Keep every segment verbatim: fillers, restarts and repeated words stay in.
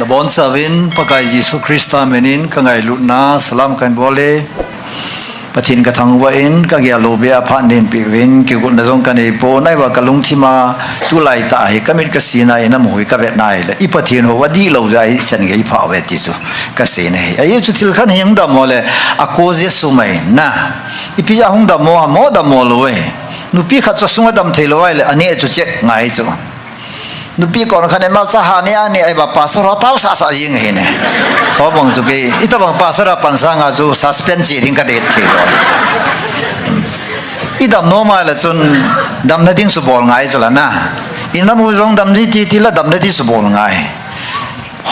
Kabonchauvin Pakai Jesu Christa minin kangailutna salam kahin bol e. Pathen kathangvah in, kagel lou beh a phat neipeuvin, kigotna jong kanei pon, ahivang kalungthim a tulai tah hi kamit kasina in amu hi kavet nai le, i Pathen hou adihlou jeh a ichan gei pha uve ti chu kasei nahi. Ajeh chu thil khat hi hung dammo le, akoje sumai na. Ipi jeh a hung dammo, amo dammo lou e. Nupi khat chu asunga dam theilou ahile, aneh chu check ngai chu. Nupi kon khat in malcha ha neh a neh a, ahivang pastor ho tao sasa jing ahi ne. Chubang chu kei, itobang pastor a pan sanga chu suspend che ding kadeithei lou. Idam nom a le chun damna ding chu bol ngai chu la na. Inamu jong dam ding ti ti la damna ding chu bol ngai.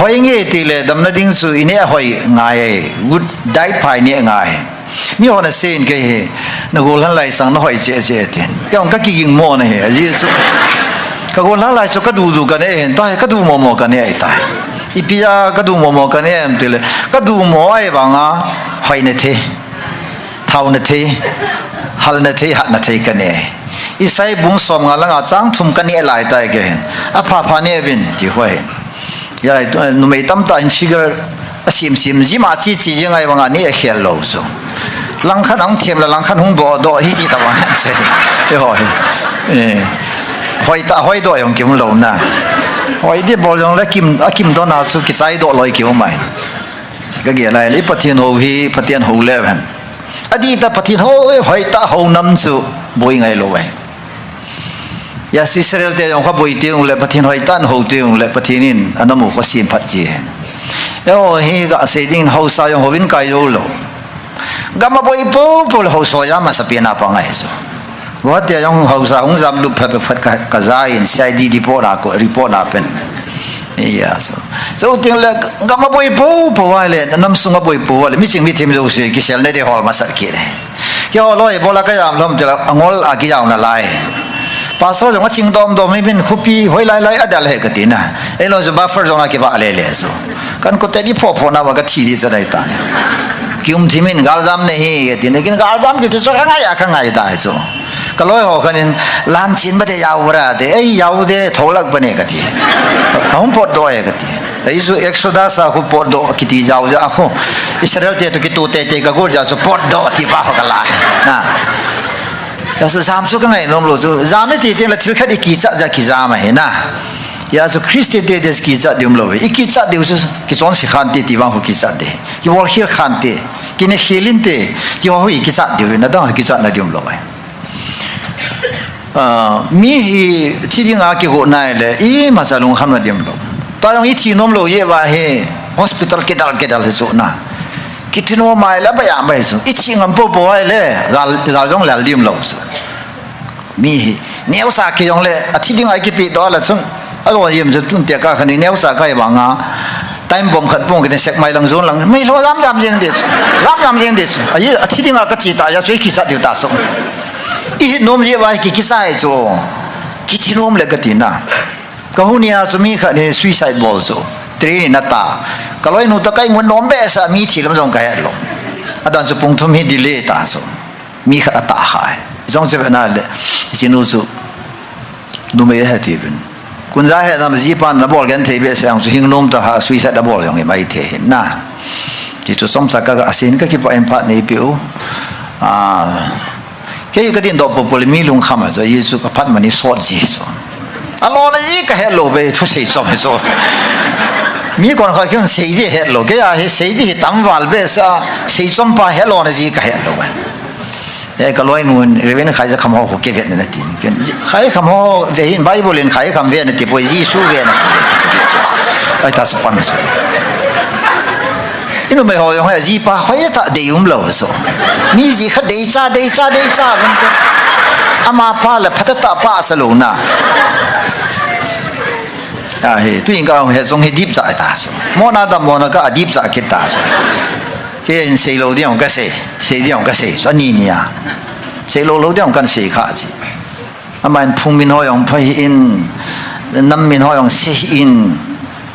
Hoi nge ti le damna ding chu ineh hoi ngai. Good diet pha ineh ngai. Mihon asei in kei hi, nagolhang lai sang nahoi cheh cheh tin. Kei jong kakiging mo nahi, ajeh chu. Kagolhang lai chu kadu du kaneh hin, tai, kadu mo mo kaneh ahitai. Ipi a kadu mo mo kaneh em ti le, kadu mo ahivanga, hoina thei, thaona thei, halna thei, hatna thei kaneh. Isai bung som nga langa chang thum kaneh lai tai kei hin. Apha pha neuvin, ti hoi. Numei tamtah in figure asem sem, gym a che che jeng ahivanga neh akhel lou chu. Langkhat ahung them le langkhat hung bohdoh hi ti tabang ahi. Hoi tah hoidoh jong kium lou na. Hoi ding bol jongle akim, akim dona chu kichaidoh loi kium ahi. Kagel lai le i Pathen hou hi Pathen hou leu hen. Adihtah Pathen hou, hoitah hou nam chu boi ngailou ahi. Hijeh a chu Israel te jong kaboi teng le, Pathen hoitah in hou teng le, Pathen in anamu kasem phat ji. Eiho hi gasei ding in haosa jong houvin kai joulou. Gam aboi poupou le haosa jam masapen a pang ahi chu. Guwahati a jong haosa hung jamlup phat phat ka, kaja in C I D report a ko, report a pen. Hijeh a chu. Chuteng le gam aboi poupou a le, nam sung aboi pou a le, miching mithem jouse kiselna ding hol masat kit e. Keiho loi bola kajam lhom tila angol a kijaona lai. Pastor jong aching dom dom hi min khopi hoi lai lai adel he katina. Eiloi chu buffer zone a kivah le le chu. Kan kote di pho pho na va kathi di chanai ta. Kium thim in galjam nahi katina. Kin galjam kiti chu kangai a kangai ta chu. Kaloi ho khanin lan chin ba de jao ra de. Ei jao de tholak ba ne kati. Kahung potdoh e kati. Ajeh chu Exodus a khu potdoh kiti jao jeh a khu. Israel te toh kitu teitei kagot jeh a chu potdoh ti pa ho kala. Na. Hijeh a chu jam chu kangai nom lou chu. Jam iti teng le thil khat ikichat jeh a kijam ahi na. Hijeh a chu Christian te ding kichat ding umlou. Ikichat diu chu kichonse khante ti vang khu kichat ding. Kibolkhel khante. Kinekhel inte. Ti ho hi kichat diu. Nadang kichatna ding umlou ahi. Ah, mi hi thi dinga kigot nai le, imacha lungkhamna ding umlou. Tua jong ithi nom lou jeh uva hi hospital kidal kidal hi chu na. Kithi nom a le abaiya bai chu. Ithi ngam poupou a le, gal, gal jong lal ding umlou chu. Mi hi, neocha kei jong le, athi dinga kipedoh a la chun. Alo yem chu tun tia ka khan i neocha ka i vanga. Time bomb khat pong kine sek mai lang zon lang. Mai lo jam jam jeng de chu. Jam jam jeng de chu. Ahi, athi dinga kachi ta jeh chu ikichat diu ta chu. Ihi nom jeh uva kikichai chu. Kithi nom le katina. Kahung nia chu mi khat hi suicide bol chu. Train in ata. Kaloinu toh ka ingon nom behseh a mi thi lam jong kahet lou. Adan chu pung thum hi delay ta chu. Mi khat atah kha e. Jong chu vena le, ichinu chu numei ahi tiuvin. Kunja hetna ma jipan nabol genthei behseh jong chu hing nom tah a suicide abol jong imai thei hin na. Ti chu chomcha ka, ka asin kakipah in phat neipeu. Ah, kei kadindoh poupou le mi lungkham a chu, Jesu kaphat mani sot ji chu. Alona ji kahet lou ve, thusei chom hi chu. Mi kon khat kin sei di het lou, kei a hi sei di hi tamval behseh a, sei chom pa hi alona ji kahet lou ve. Eh, kaloinun, Reverend Khaijakham ho, ho kivet na tin. Ken, Khaikham ho, ve hin Bible in Khaikham ve nati poi, Jesu ve nati. Ai ta sapan chu. Inumei ho jong he, jipa hoitah dei umlou chu. Mi ji khat deicha, deicha, deicha, vang te. Amapa le phatah tah pa sa lou na. Ahi, tuin ka he jong hi dipcha ta chu. Mona dammona ka dipcha kit ta chu. Kei in sei lou ding kasei, sei ding kasei chu, ani nia. Sei lou lou ding kan sei kha chi. Aman phung min ho jong phai in, nam min ho jong sei in,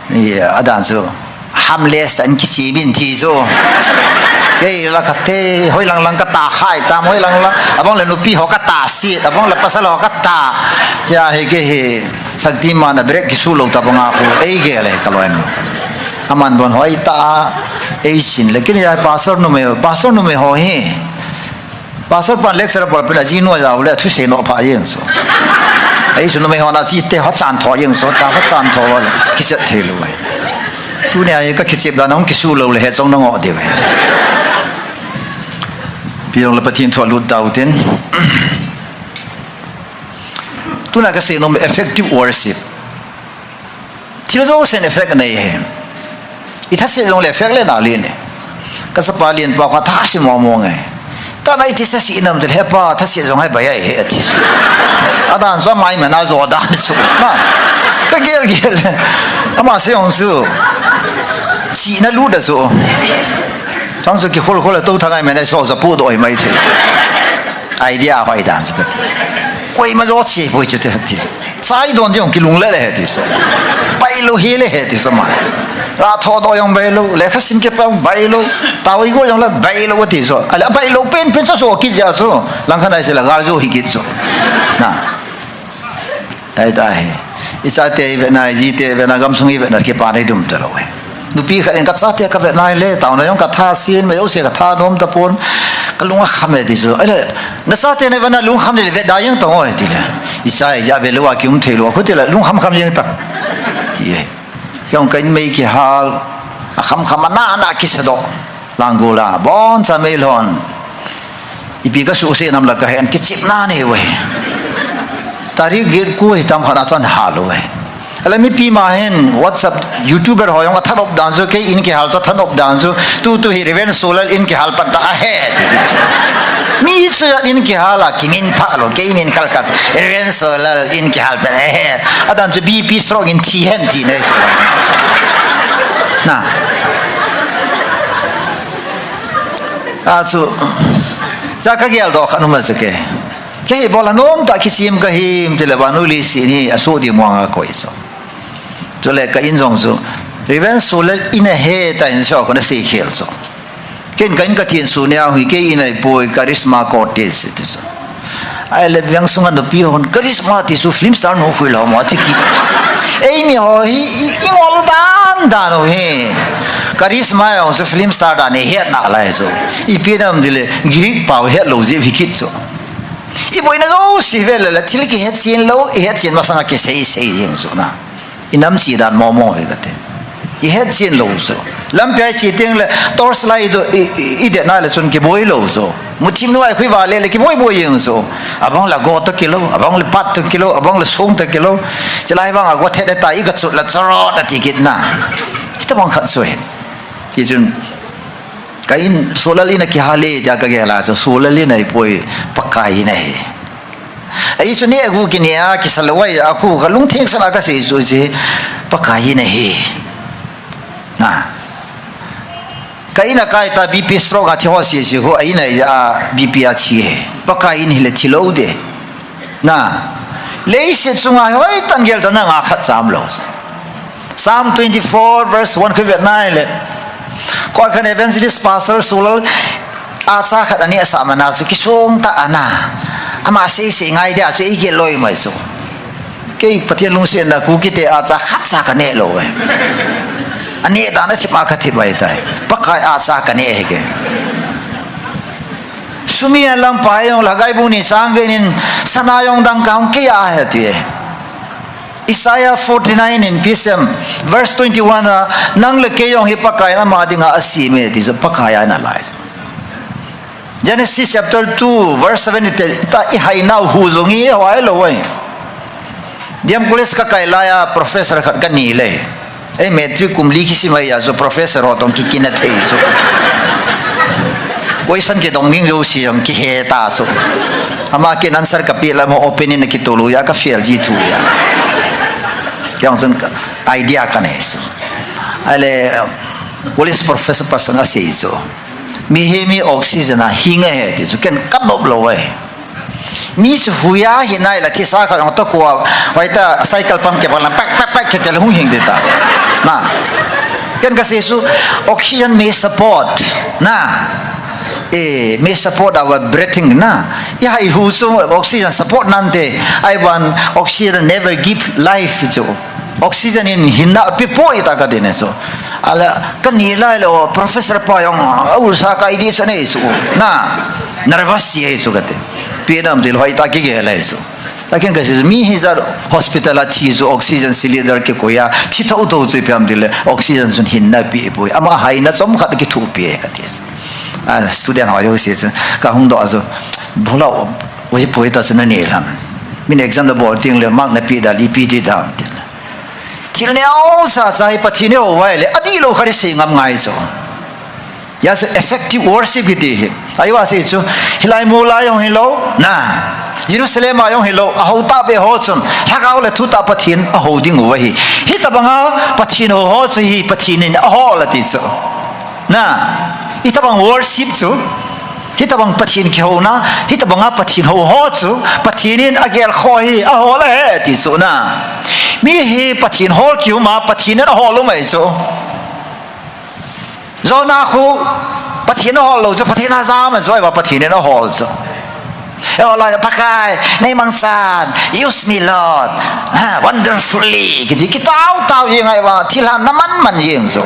i, adan chu harmless tah in kisei bin ti chu. Kei la kate, hoi lang lang kata khai tam, hoi lang lang, abang le nupi ho kata sit, abang le pasal ho kata. Chia hi kei hi, Shaktiman a break kisu lou tabang a khu, ei gel e kaloinu. Aman bon hoi ta a, ei sin le, kin ya pastor numei, pastor numei ho hi. Pastor pan lecture bol pen a ji nu a jau le, thusei no pha jeng so. Ei su numei ho na chi te ho chan tho jeng so, ta ho chan tho le, kichet thei lo ai. Tunia hi ka kichep dan hung kisu lo le, he chong na ngo de ve. Pi jong le Pathen thu a lut dau tin. Tuna ka sei nom effective worship. Thil jousen effect anei e. I thaset jong le effect le na len e. Ka chapa len pa kha thaset mo mo nge. Tana i thaset nam te le pa thaset jong hai bai ai he ati. Adan so mai mena jo dan so. Na. Ka gel gel. Ama sei jong su. Chi na lu da so. Thang so ki khol khol to thang ai mena so za pu do ai mai the. Idea hoi dan chu. Koima jo chi poi chu te ti. Chai don jong kilung le le he ti so. Bai lo he le he ti so ma. La tho do jong bai lo, le kha sim ke pa bai lo. Tawai go jong le bai lo ti so. Ala bai lo pen pen so so ki ja so. Lang khan ai se la ga jo hi ki so. Na. Dai ta he. I chate i ve na, i jite i ve na, gamsung i ve na, kipa nei dum ta lo he. Nupi khat in ka chate ka ve nai le, tauna jong ka tha sin, me ose ka tha nom ta pon, ka lung a kham e ti chu. Ai le, na chate nei ve na lung kham le ve da jeng ta ngoi ti le. I cha i ja ve lo a ki um thei lo, khu ti le lung kham kham jeng ta. Ki e. Jong ka in mei kihal, a kham kham a na na ki sa do. Lang go la, bon cha mei lhon. Ipi ka su se nam la ka hen kichep na nei ve. Tarik git ku hi tam khat a chan ha lo ve. Ala mipi ma hin WhatsApp YouTuber ho jong a thanop dan chu kei in kihal chu thanop dan chu tu tu hi Reverend Solal in kihal pat ta a he. Mi chu ya in kihal a kimin pha lo kei min khal khat Reverend Solal in kihal pat a he. Adan chu B P stroke in thi hen ti nei. Na. A chu, cha ka gel do kha numa chu ke. Ke hi bol a nom ta kisim ka him ti le vanu li si ni a su di mo nga koi so. Chu le ka in jong chu. Reverend Solal in a he ta in so ko na si khel so. Ken ka in ka tin su nia hui ke in ai poi charisma ko ti si ti so. Ai le veng sunga nupi hon charisma ti su film star no khui lo ma ti ki. Ei mi ho hi i, i ngol dan dan ho hi. Charisma ho su film star dan ni het na lai so. Ipi nam di le Greek pau het lo ji vi kit so. I boina lo si ve le le thil ki het sin lo, i het sin masanga ki sei sei jeng so na. I nam chi dan mo mo hi ka te. I het chin lo so. Lampi a chi teng le torch light do i, i, i det na le chun kiboi lo so. Muthim nu ai khui va le le kiboi boi jeng so. Abang la go to kilo, abang le pat to kilo, abang le sung to kilo. Chilai vang a go thet ta i ka chut la charo na ti kit na. Kita bang khat so he. Ti chun ka in Solal in a kihal e ja ka gel a so Solal in a i poi Pakai in a he. Ei chu ne gu ki ne a kisa lo ai a khu ka lung theng sana ka sei chu chi Pakai in a he. Na. Ka in a kai ta B P stroke a thi ho si si khu a in a ja B P a thi he. Pakai in hi le thi lo de. Na. Leiset chunga hoi tan gel ta na nga khat cham lo. Psalm twenty-four verse one khu vet nai le. Ko khan evangelist pastor Solal a cha khat ani sa mana su ki song ta ana. Ama sei sei ngai dia chu i gel loi mai chu. Kei Pathian lungsiatna Kukite a cha khat cha ka ne lo e. Ani dan a thip a ka thip ai tai. Pakai a cha ka ne he ke. Sumi a lam pa jong la gai bu ni chang ke nin sana jong dang ka hung ki a he ti e. Isaiah forty-nine in P S M, verse twenty-one a, nang le kei jong hi Pakai in ama dinga a si me ti chu Pakai a na lai. Genesis chapter two, verse seven, i te, ta i hai nau hu jong i hoi lo ai. Diam college ka kai lai a professor khat ka ni le. Ei, matric kum li kisi mai a chu professor ho tong ki kina thei chu. Question ki dong ding jo si jong ki he ta chu. Ama ken answer ka pi la mo open in ki tulu ya ka fail ji thu ya. Kyang chun ka idea ka ne chu. Ale, college professor pa sanga sei chu. Mi he mi oxygen a hing a he ti chu ken ka nop lo ai. Mi chu huya hi nai la thisa kha jong to ko, hoi ta cycle pump ke bang la pak pak pak ke tel hung hing de ta. Na. Ken ka sei chu oxygen may support. Na. Eh, may support our breathing na. Ya i hu chu oxygen support nante. I want oxygen never give life chu. Oxygen in hinna pi poi ta ka dine chu. Ala, ka ni lai lo, professor pa jong, a ulsa kai di sa nei su. Na, nervous si hai su kati. Pi nam til hoi ta ki ge lai su. Ta ken ka si mi hi za hospital a thi su oxygen cylinder ki ko ya, thi tho tho chu piam til oxygen sun hin na pi pu. Ama hai na chom khat ki thu pi kati su. A, student ho yo si chu, ka hung do a su. Bula, o ji poi ta su na ni lam. Min exam da bol ting le, mark na pi da, li pi di da. Thil neo sa sa hi Pathen i hou vai le, adih lou khat i sei ngam ngai chu. Hijeh a chu effective worship kiti hi. Ahivang sei chu, hilai mol a jong hilou, na. Jerusalem a jong hilou, a hou tah beh ho chun, lhagao le thutah Pathen a hou ding u ahi. Hitabang a Pathen hou ho chu hi Pathen in a hol ati chu. Na, hitabang worship chu. Hitabang Pathen kihouna, hitabang a Pathen hou ho chu, Pathen in a gel kho hi, a hol ahi, ti chu na. Mi hi Pathen hol kium a, Pathen in a hol u mai chu. Jonah khu, Pathen a hol lou chu, Pathen a jam a chu, ahivang Pathen in a hol chu. E hol lai, Pakai, nei mangchan, use me, Lord, ha, wonderfully, kiti, kitao tao jeng ahivang, thil han na man man jeng chu.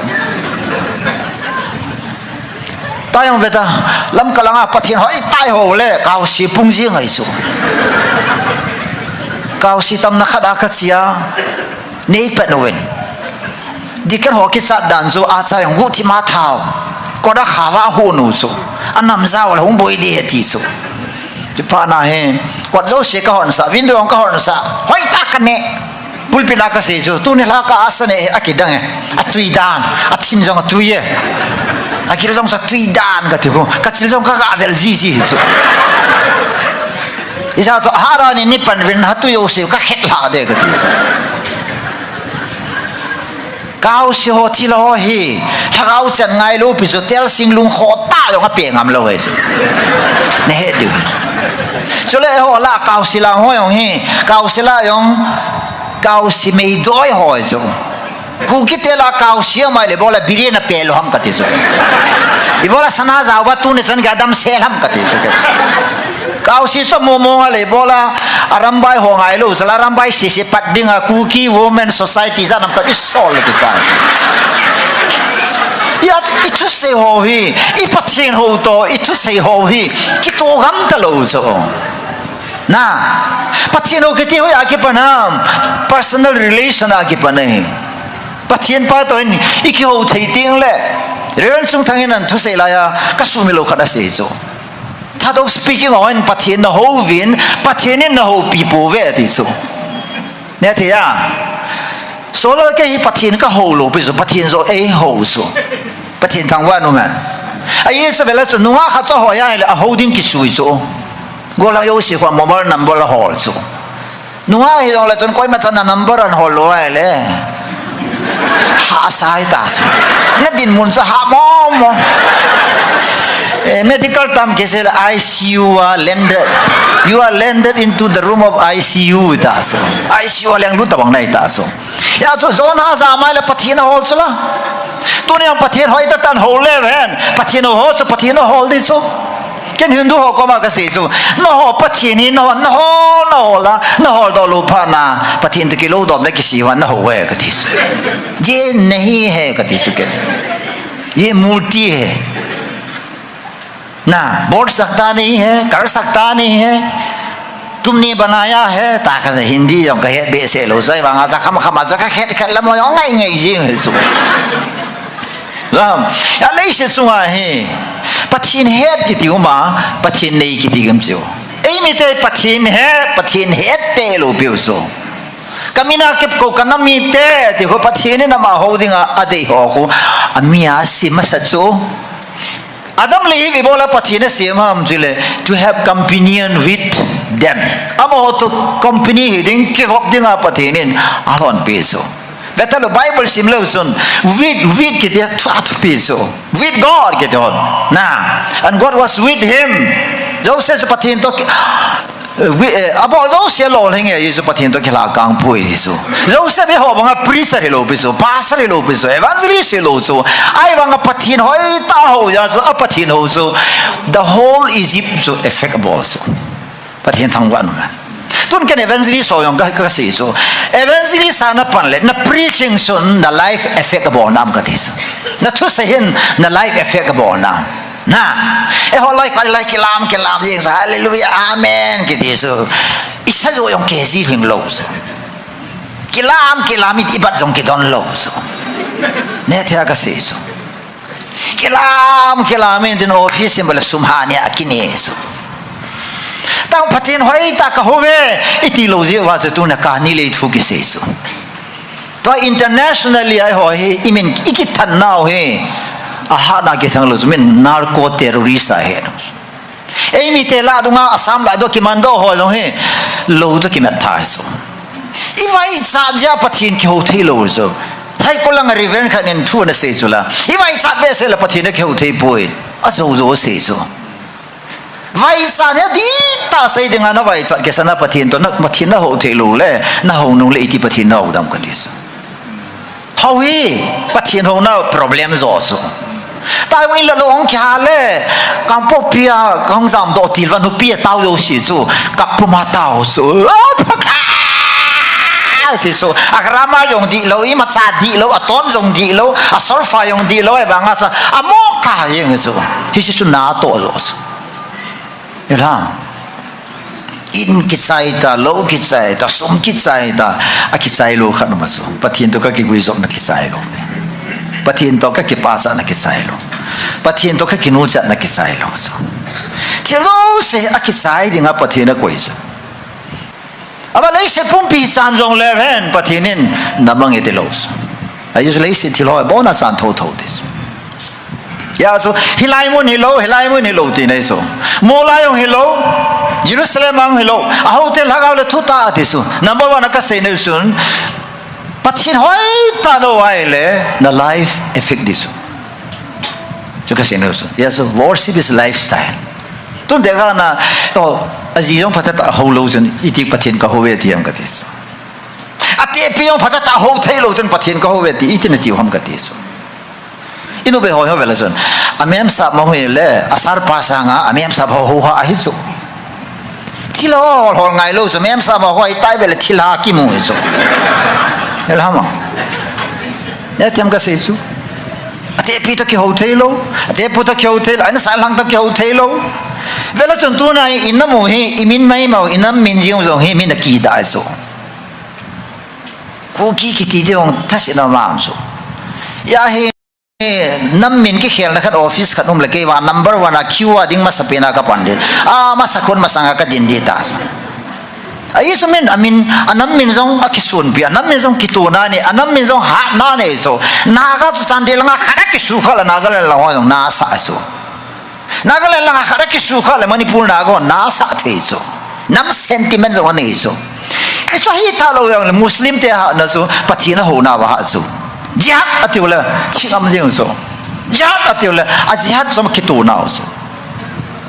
Ta jong ve ta, lam ka lang a Pathen hoi tai ho le, kaosi pung jing ahi chu. Kaosi tamna khat a ka chia, nei pet uvin. Deacon ho kichat dan chu, a cha jong guhthim a thao. Kot a kha va hu nu chu. A nam jao le hung boi di he ti chu. Ti pha na he, kot jouse ka hon sa, window jong ka hon sa. Hoi ta ka ne. Pulpit a ka sei chu, tuni lha ka asa ne, a kidang e. A tui dan, a thim jong a tui e. A kil jong sa tui dan ka ti khu. Ka chil jong ka ga vel ji ji chu. Ijeh chu ha ra ni ni pan vin ha tu yo se ka khet lha de ka ti chu. Kaosi ho thil ho hi, lhagao chan ngai lou pi chu, tel sing lung kho ta jong a pe ngam lou he chu. Na he diu. Chule ho la kaosi la ho jong hi, kaosi la jong, kaosi mei doi ho chu. Kuki te la kaosi mai le bola biryani pe lou ham ka ti chu. I bola sana jao ba tuni chan ga dam sel ham ka ti chu. Kaosi sa mo mo nga le bola, a Arambai ho ngai lou, jala Arambai si si pat ding a Kuki Women Society ja nam ka i sol le kisa. Ya, i thusei ho hi, i Pathen ho to, i thusei ho hi, kito gam ta lou so. Na, Pathen ho kiti ho ya ki panam, personal relation a ki panai. Pathen pa to in, i kihou thei ting le, Reverend Chungthang in an thusei la ya, ka sumil lou khat a sei chu. Thadou speaking a hon Pathen na hou vin, Pathen in na houpi pouve ti chu. Ne thei a. Solar ke hi Pathen ka hou lou pi chu, Pathen jo ei hou chu. Pathen thangvah in um hen. A ye sa vela chu, nunga kha chu hoi a le, a hou ding kichui chu. Golang yo si kho mobile number la hol chu. Nunga hi jong le chun koima chan a number an hol lou ai le. Ha sai ta. Na dinmun sa ha mo mo. Eh, medical term kisi le I C U a landed. You are landed into the room of I C U ta so. I C U a leng lut ta bang nai ta so. Ya chu Jonah ja mai le Pathen a hol chu la. Tuni ang Pathen hoi ta tan hol le hen. Pathen ho chu Pathen a hol di chu. Ken Hindu ho koma ka sei chu, na ho Pathen hi, na ho, na ho, na ho la, na ho do lo pha na, Pathen to kilo dom na kisi wa na ho he ka ti chu. Ye nahi hai ka ti chu ken. Ye murti hai. Na, bol sakta nahi hai, kar sakta nahi hai. Tumne banaya hai, ta ka Hindi jong ka het behseh lou, jai vang a ja kham kham a ja ka het khat la mo jong ngai ngai jing hai chu. Lam, a leiset chunga hi, Pathen het kiti um a, Pathen nei kiti um chu. Eimi te Pathen he, Pathen het te lou piu chu. Ka min a kep ko ka nam mite, ti ho Pathen in ama ho ding a, a dei ho khu, a mi a si masa chu. Adam le Eve ibola Pathen a sem ham chule, to have companion with them. Amaho to company hi ding, kivop ding a Pathen in a lhon pi chu. Veta lo Bible sim leu chun, with, with kiti a thu a thupi chu. With God kiti hon. Na, and God was with him. Joseph chu Pathen to ki-, eh, wi-, eh, abol Joseph lo lhing e, Jesu Pathen to kila kang pui chu. Joseph hi ho banga preacher hi lo pi chu, pastor hi lo pi chu, evangelist hi lo chu. Ai banga Pathen hoi ta ho ya chu, a Pathen ho chu. The whole Egypt chu effect abol chu. Pathen thangvah in um hen. Tun ken evangelist ho jong ka, ka sei chu. Evangelist a na pan le, na preaching chun na life effect abol nam kati chu. Na thusei hin na life effect abol nam. Na. Eiho lai ka lai kilam, kilam jeng sa, hallelujah, amen, kiti chu. Isa jo jong ke ji hing lo chu. Kilam, kilam, i bat jong kidon lo chu. Nethei a ka sei chu. Kilam, kilam in tin office in bole sum ha ni a kine chu. Tang Pathen hoitah ka hou ve, i ti lo jeh uva chu tuna ka ni le thu kisei chu. Tua internationally eiho hi, i min i kithan nau hi. A hatna kithang lo chu min narco terrorist a he. Ei mite lah dunga Assam lah do kimando ho jong hi. Lo to kimat tha chu. I vaichat jeh a Pathen kihou thei lo chu. Thai ko langa Reverend khat in thu ana sei chu la. I vaichat behseh le Pathen a kihou thei poi. A jo jo sei chu. Vaichat hi dita sei dinga na vaichat kisana Pathen to na Pathen na hou thei lo le. Na hou nung le iti Pathen na hou dam kati chu. Hou hi, Pathen houna problem jo chu. Taiwan la lo ong kihal le, Kangpokpi a, Kangzam do til va nupi a tao jo si chu, kap puma tao chu. Ah, phaka! Ti chu, a grammar jong di lo, i macha di lo, a ton jong di lo, a solfa jong di lo, e banga sa, a mo ka jeng chu. Hi si chu na to jo chu. Ela. In kichai ta, lo kichai ta, sum kichai ta, a kichai lo khat ma chu. Pathen to ka kiguijopna kichai lo. Pathen to ka kipachatna kichai lo. Pathen to ka kinuchatna kichai lo chu. Thil jouse a kichai dinga Pathen a koi chu. Ava leiset pumpi chan jong le hen Pathen in na mang e ti lo chu. A Israel leiset thil ho bona chan tho tho ti chu. Ya chu, hilai mun hi lo, hilai mun hi lo ti nei chu. Molai jong hi lo, Jerusalem jong hi lo, a hotel lhagao le thu ta ti chu. Number one a ka sei nei chun, Pathen hoitah na hou le, na life effect di chu. Chu ka sei nei chu. Ya chu, worship is lifestyle. Tun te ka na, oh, a ji jong phatah tah hou lo chun, iti Pathen ka hou ve ti am ka ti chu. A tepi jong phatah tah hou thei lo chun Pathen ka hou ve ti, iti na ti u ham ka ti chu. Inu be hoi ho ve la chun. A memsa ma hui le, a sar pa sanga, a memsa ho ho ha ahi chu. Thil ho hol ngai lo chu, memsa ma hoi tai ve le thil ha kimu hi chu. Hel hama. Ne tem ka sei chu. A tepi to kihou thei lo, a tepu to kihou thei lo, a insa lang to kihou thei lo. Ve la chun tuna i nam u hi, i min mai mau, i nam min jing jong hi, min a ki da chu. Kuki kiti te jong thase na ma chu. Ya hi Nam min kikhelna khat office khat um le kei vang number one a queue a ding masapen a ka pan di. A masa khun masanga ka din di ta chu. A Jesu min, a min, a nam min jong a kisunpi, a nam min jong kituna ni, a nam min jong hatna nei chu. Naga chu Chandel langa khat a kisu kha la Nagaland lang ho jong na sa chu. Nagaland langa khat a kisu kha le Manipur Naga ho na sa thei chu. Nam sentiment jong anei chu. Hichu hi tha lo jong le Muslim te hatna chu Pathen a houna va hat chu. Jihad a tiu le thingam jing chu. Jihad a tiu le a jihad chu kituna u chu.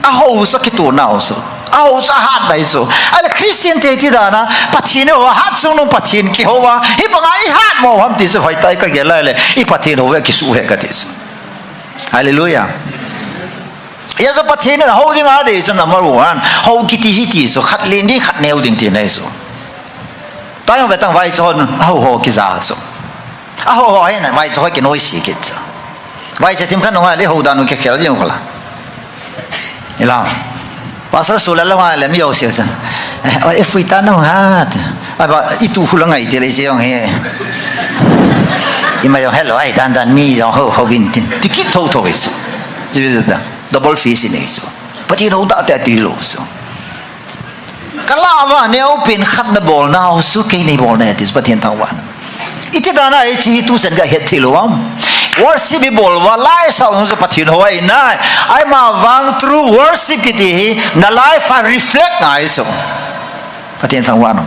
A hou chu kituna u chu. A hou chu a hat nai chu. Ahile Christian te ti dan a Pathen a hou a hat chu nung Pathen kihou a. Hi banga i hat mo ham ti chu hoi tai ka gel lai le i Pathen hou ve kisu he ka ti chu. Hallelujah. Jesu Pathen in hou ding a dei chu number one. Hou kiti hi ti chu khat len ding khat neo ding ti nei chu. Tayong ve tang vai chon hou ho kija chu. A hou ho hin vai chon kinoi si kit chu. Vai che tim khan ngai le hou dan u ke khel jing khala. Ila. Pastor Sula la ngai le mi yo sia san. Eh, oi, e fui ta no ha. Ai ba, i tu hula ngai te le se yong he. I ma yong hello, ai dan dan mi yong ho ho bin tin. Ti kit tho tho is. Ji da. Double face in is. Pathen hou ta te ti lo so. Kala va neo pen khat na bol na ho su kei nei bol na ti Pathen thang wan. Iti dan a hiche hi tuchan ka het thei lou am. Worship i bol uva lai sa u chu Pathen hou ahi nai. Ahivang through worship kiti hi na life a reflect ngai chu. Pathen thangvah in um.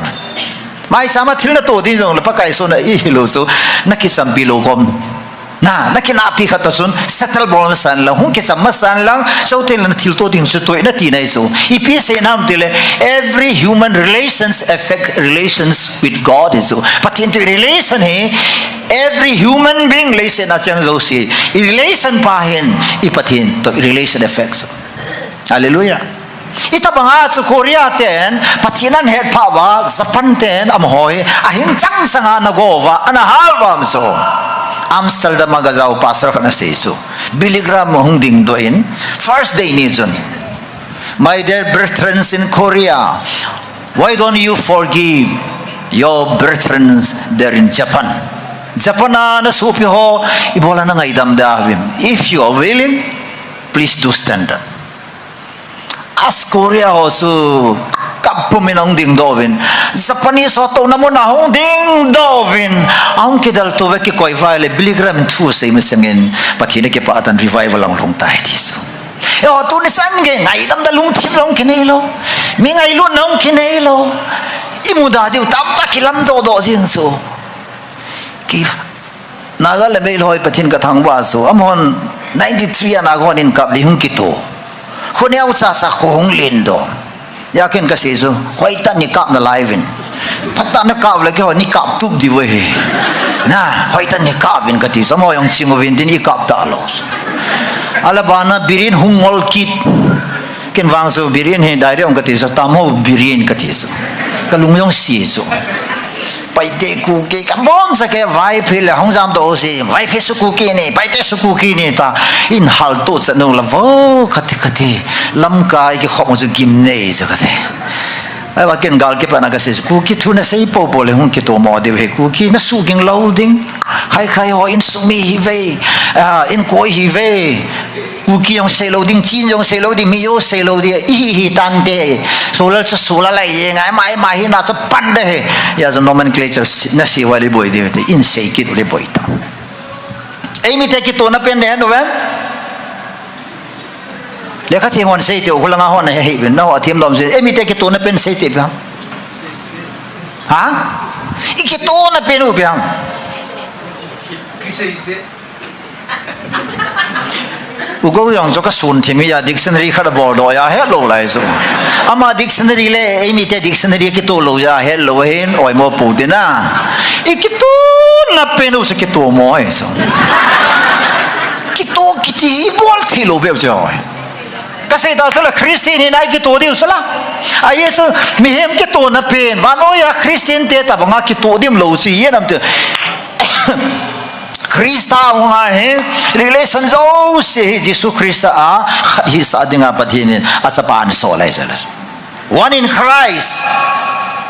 Maicham a thil na toh ding jong le Pakai sona i hilou chu na kichampi lou khom. Na, na kinahpi khat toh chun settle bol masan lang, hung kicham masan lang, chuteng le na thil toh ding chu toh in ati nai chu. Ipi asei nam tile, every human relations affect relations with God ahi chu. Pathen toh relation hi, every human being relation a chang jouse. I relation pa hin, i Pathen toh relation affect chu. Hallelujah. Itobanga chu Korea ten Pathen ahet pha uva, Japan ten amaho hi ahin chang changa ana go uva, ana hal uva chu. Amsterdam a gajao pastor khat in asei chu, Billy Graham hung dingdoh in, first day ni chun, "My dear brethren in Korea, why don't you forgive your brethren there in Japan? Japan a nasopi ho ibola nangaidam diu ham? If you are willing, please do stand up." As Korea ho chu kap pumin ahung dingdoh uvin, Japanese ho touna mun a ahung dingdoh uvin, ahung kidel tou ve, kikoi uva ahile Billy Graham thu asei masangin Pathen in akipah tah in revival ahung lhung tai ti chu. Eiho tuni chan gei ngaidam da lungthim jong kinei lou, mi ngailutna jong kinei lou, imuda diu tamtah kilamdoh doh jing chu. Ki Naga le Meitei ho hi Pathen kathangvah chu, amahon ninety-three a Naga hon in kap le hung kito. Kho neocha cha kho hung lendoh. Hijeh in kasei chu, hoitah in nei kap nalai uvin. Phatah in nakap le keiho nei kap tup diu ahi. Na, hoitah in nei kap uvin kati chu, amaho jong ching uvin tin, nei kap talou. Ahile bana Biren hung ngol kit. Ken vang chu Biren hi direct hung kati chu, tamo Biren kati chu. Kalung jong si chu. Paite Kuki, kaboncha kei Vaiphei le hung jamdoh u si, Vaiphei chu Kuki ni, Paite chu Kuki ni ta, in halto chan u la vo, kati kati, Lamka ikikhop u chu gimnei chu kati. Ahivang ken gal kipatna kasei chu, Kuki thu nasei popo le hung kitomo diu ahi, Kuki nasuh ging lou ding, khai khai ho insung mi ahiuve, ah, inkoi ahiuve. Kuki jong seilou ding, Chin jong seilou ding, Mizo seilou ding, ihi hi tante. Solar chu solar lai ye ngai, mai mai hina chu pan de he. Hijeh chu nomenclature si, nasei uva le boi diu te, in sei kit u le boi ta. Eimite kitona pen de he nu ve. Lekha them hon sei teu, kholanga hon he he, naho athem dom sei. Eimite kitona pen sei teu ipi ham? Ha? Ikitona pen u ipi ham? U Gou jong chu kasun thim hia, dictionary khat abol doh a helou lai chu. Ama dictionary le eimite dictionary kitoh lou a helou hin oimo pou tina. Ikitona pen u chu kitomo ahi chu. Kito kiti ibol thei lou bep chu. Kasei ta chu la Christian hina ikito diu chu la. Ahi chu mihem kitona pen. Vannoi a Christian te tobanga kito dim lou chu hi nam te. Christa hung a hi, relation jouse hi Jesu Christa a khat hisah dinga Pathen in achapa ahin sol ahi chu la. One in Christ.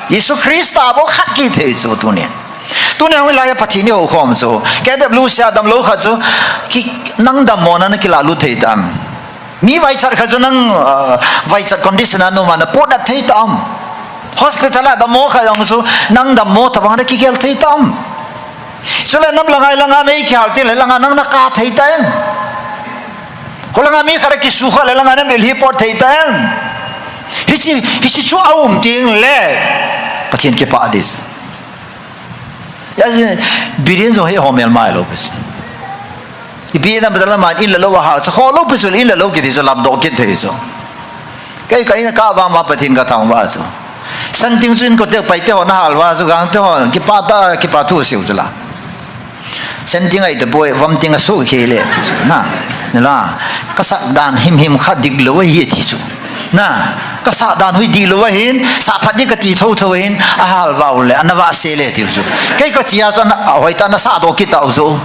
Jesu Christa bou khat kithei chu tunin. Tuni hung lai a Pathen ihoukhom chu. K W C a damlou khat chu, ki, nang dammona nakilah lut thei tam? Mi vaichat khat chu nang, ah, vaichat condition a numa napotnat thei tam? Hospital a dammo khat jong chu nang dammo tobang nakigel thei tam? Chule nam langa ilanga mei kihal tin le langa nang nakap thei tam? Kholanga mi khat akisukha le langa namil hi pot thei tam? Hiche, hiche chu aum teng le Pathen kipah ding. Hijeh chun, Biren jong hi ho melma lou pi chu. Ipi na bata lama in la lou a hal, sa kho lou pi chu, in la lou kiti chu, lapdoh kit thei chu. Kei ka in ka vang uva Pathen kathangvah chu. Santing chu in kote Paite ho nahal uva chu, Gangte ho, kipah tah, kipah thu seiu chu la. Santing ahi tapoi, Vamting asuhkhel e ti chu. Na, nila, kasah dan himhim kha diklou ahi ti chu. Na, kasah dan hoi diklou ahin, sah phat ding kati thotho ahin, ahal uva le, ana vahse le tiu chu. Kei kati a chu, ana, hoitah nasah doh kit tau chu.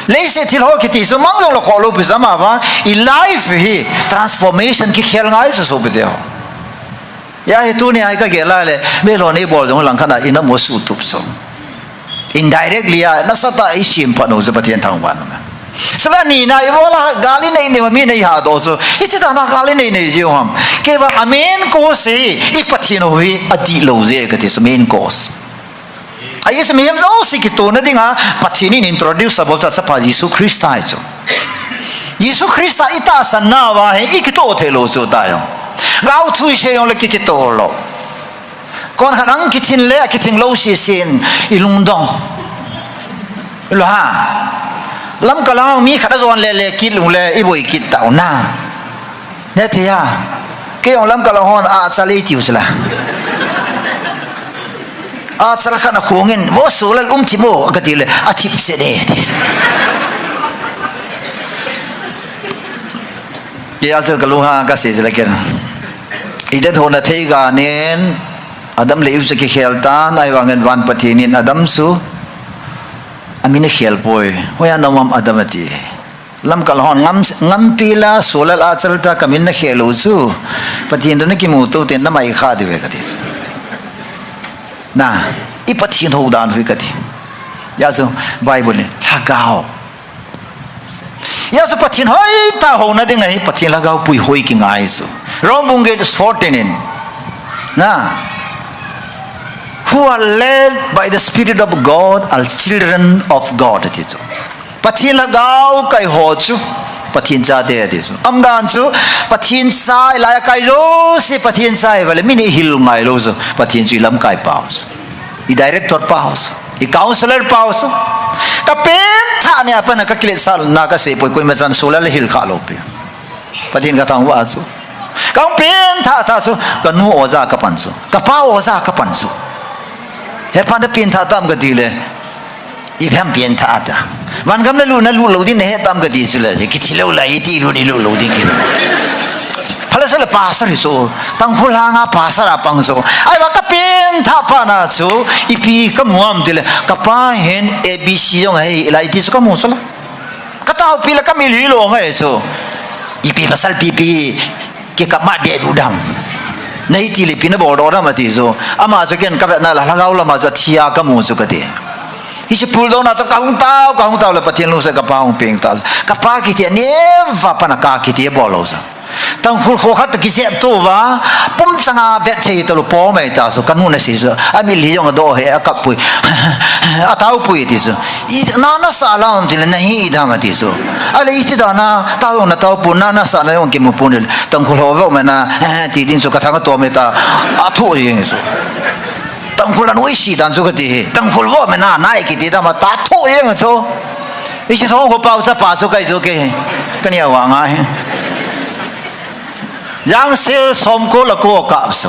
Leiset thil ho kiti chu, mang jong le kho lou pi chu ama vang, i life hi transformation kikhel ngai chu sopite ho. Hijeh hi tuni a hi kagel a le, meilhon eibol jong langkhat a, ina mo suhtup chu. Indirectly a, nasatah a isemphat u chu Pathen thangvah in um e. Chule nina, ibola gal inei nei uva mi neihadoh chu. Iti dan a gal inei nei jiu ham? Kei vang a main cause hi, i Pathen u hi adihlou jeh kati chu main cause. Ahi chu mihem jouse kitona dinga Pathen in introduce abol chu achapa Jesu Christa ahi chu. Jesu Christa itahsan nauva hi ikitoh theilou chu tayo. Gaothu isei jongle ki, kitoh lou. Konkhat ang kithin le, akithin lou sesen, ilungdong. Lou ha. Lamkal a mi khat ajon le le kit lou le, iboi kit tau na. Nete a. Kei jong lamkal a hon achal eitiu chu la. Achal khat akhongin, vo sulal um thim o, kati le, athip se de, ti. Kei a chu kalung a kasei chu la ken. Eden hon athei ganin, Adam le Eve chu akikhel tan, ahivangin van Pathen in Adam chu amin akhel poi. Hoiya naum ham Adam ati. Lamkal hon ngam, ngampi la, solal achal ta, kamin nakhel u chu. Pathen toh nakimu tou ten namai kha diu ve kati chu. Na, i Pathen hou dan hi kati. Hijeh chun Bible in, lhagao. Hijeh chun Pathen hoitah houna ding ahi, Pathen lhagao pui hoi kingai chu. Rom bung get fourteen in. Na. Who are led by the Spirit of God are children of God, ati chu. Pathen lhagao kai ho chu Pathen chate ati chu. Umdan chu Pathen cha, ilai a kai jouse Pathen cha ahi vale, min ihil ngai lou chu. Pathen chu ilamkai pau chu. I director pau chu. I counselor pau chu. Ka pengthah ni a pat a ka kiletsahna kasei poi, koima chan solal ahil kha lou pi. Pathen ka thangvah chu. Ka hung pengthah thah chu, ka nu oja ka pan chu. Ka pa oja ka pan chu. He pa na pengthah tam kati le. Ipi ham pengthah ta. Van gam na lut, na lut lou ding nahe tam kati chu le. Kithi lou lai iti lut, i lut lou ding ki. Phala sala pastor hi chu. Tangkhul langa pastor a pang chu. Ahivang ka pengthah phat na chu. Ipi ka mu ham ti le. Ka pa hin A B C jong ahi, ilai ti chu ka mu chu la. Ka taopi le ka mitlhi lou ngai chu. Ipi pasal pipi kikap ma deh du dam. Nei ti le ipi na bol doh dam ati chu. Ama chu ken ka vetna la lhagao lama chu athia ka mu chu kati. Hiche puldohna chu ka hung tao, ka hung tao le Pathen lungset ka pa hung peng ta. Ka pa kiti a neva pat a ka kiti bol lou chu. Tangkhul kho khat toh kijep tou va, pum changa vet thei talou po mai ta chu, ka nu na sei chu, amitlhi jong adoh he, akap pui. Atao pui ti chu. I, na, na sa la um ti le, nahi i dam ati chu. Ale iti dan a, tao jong na tao pon, na, na sa na jong kimu pon le, Tangkhul ho vet mai na, eh, ti ding chu, ka thang a to mai ta, atho jeng chu. Tangkhul a nuisat dan chu kati hi. Tangkhul vet mai na, nai kiti dam a, ta tho jeng chu. Hiche thong kho pau chapa chu kai chu kei. Ka nia vang ahi. Jangsil somko le ko kap chu.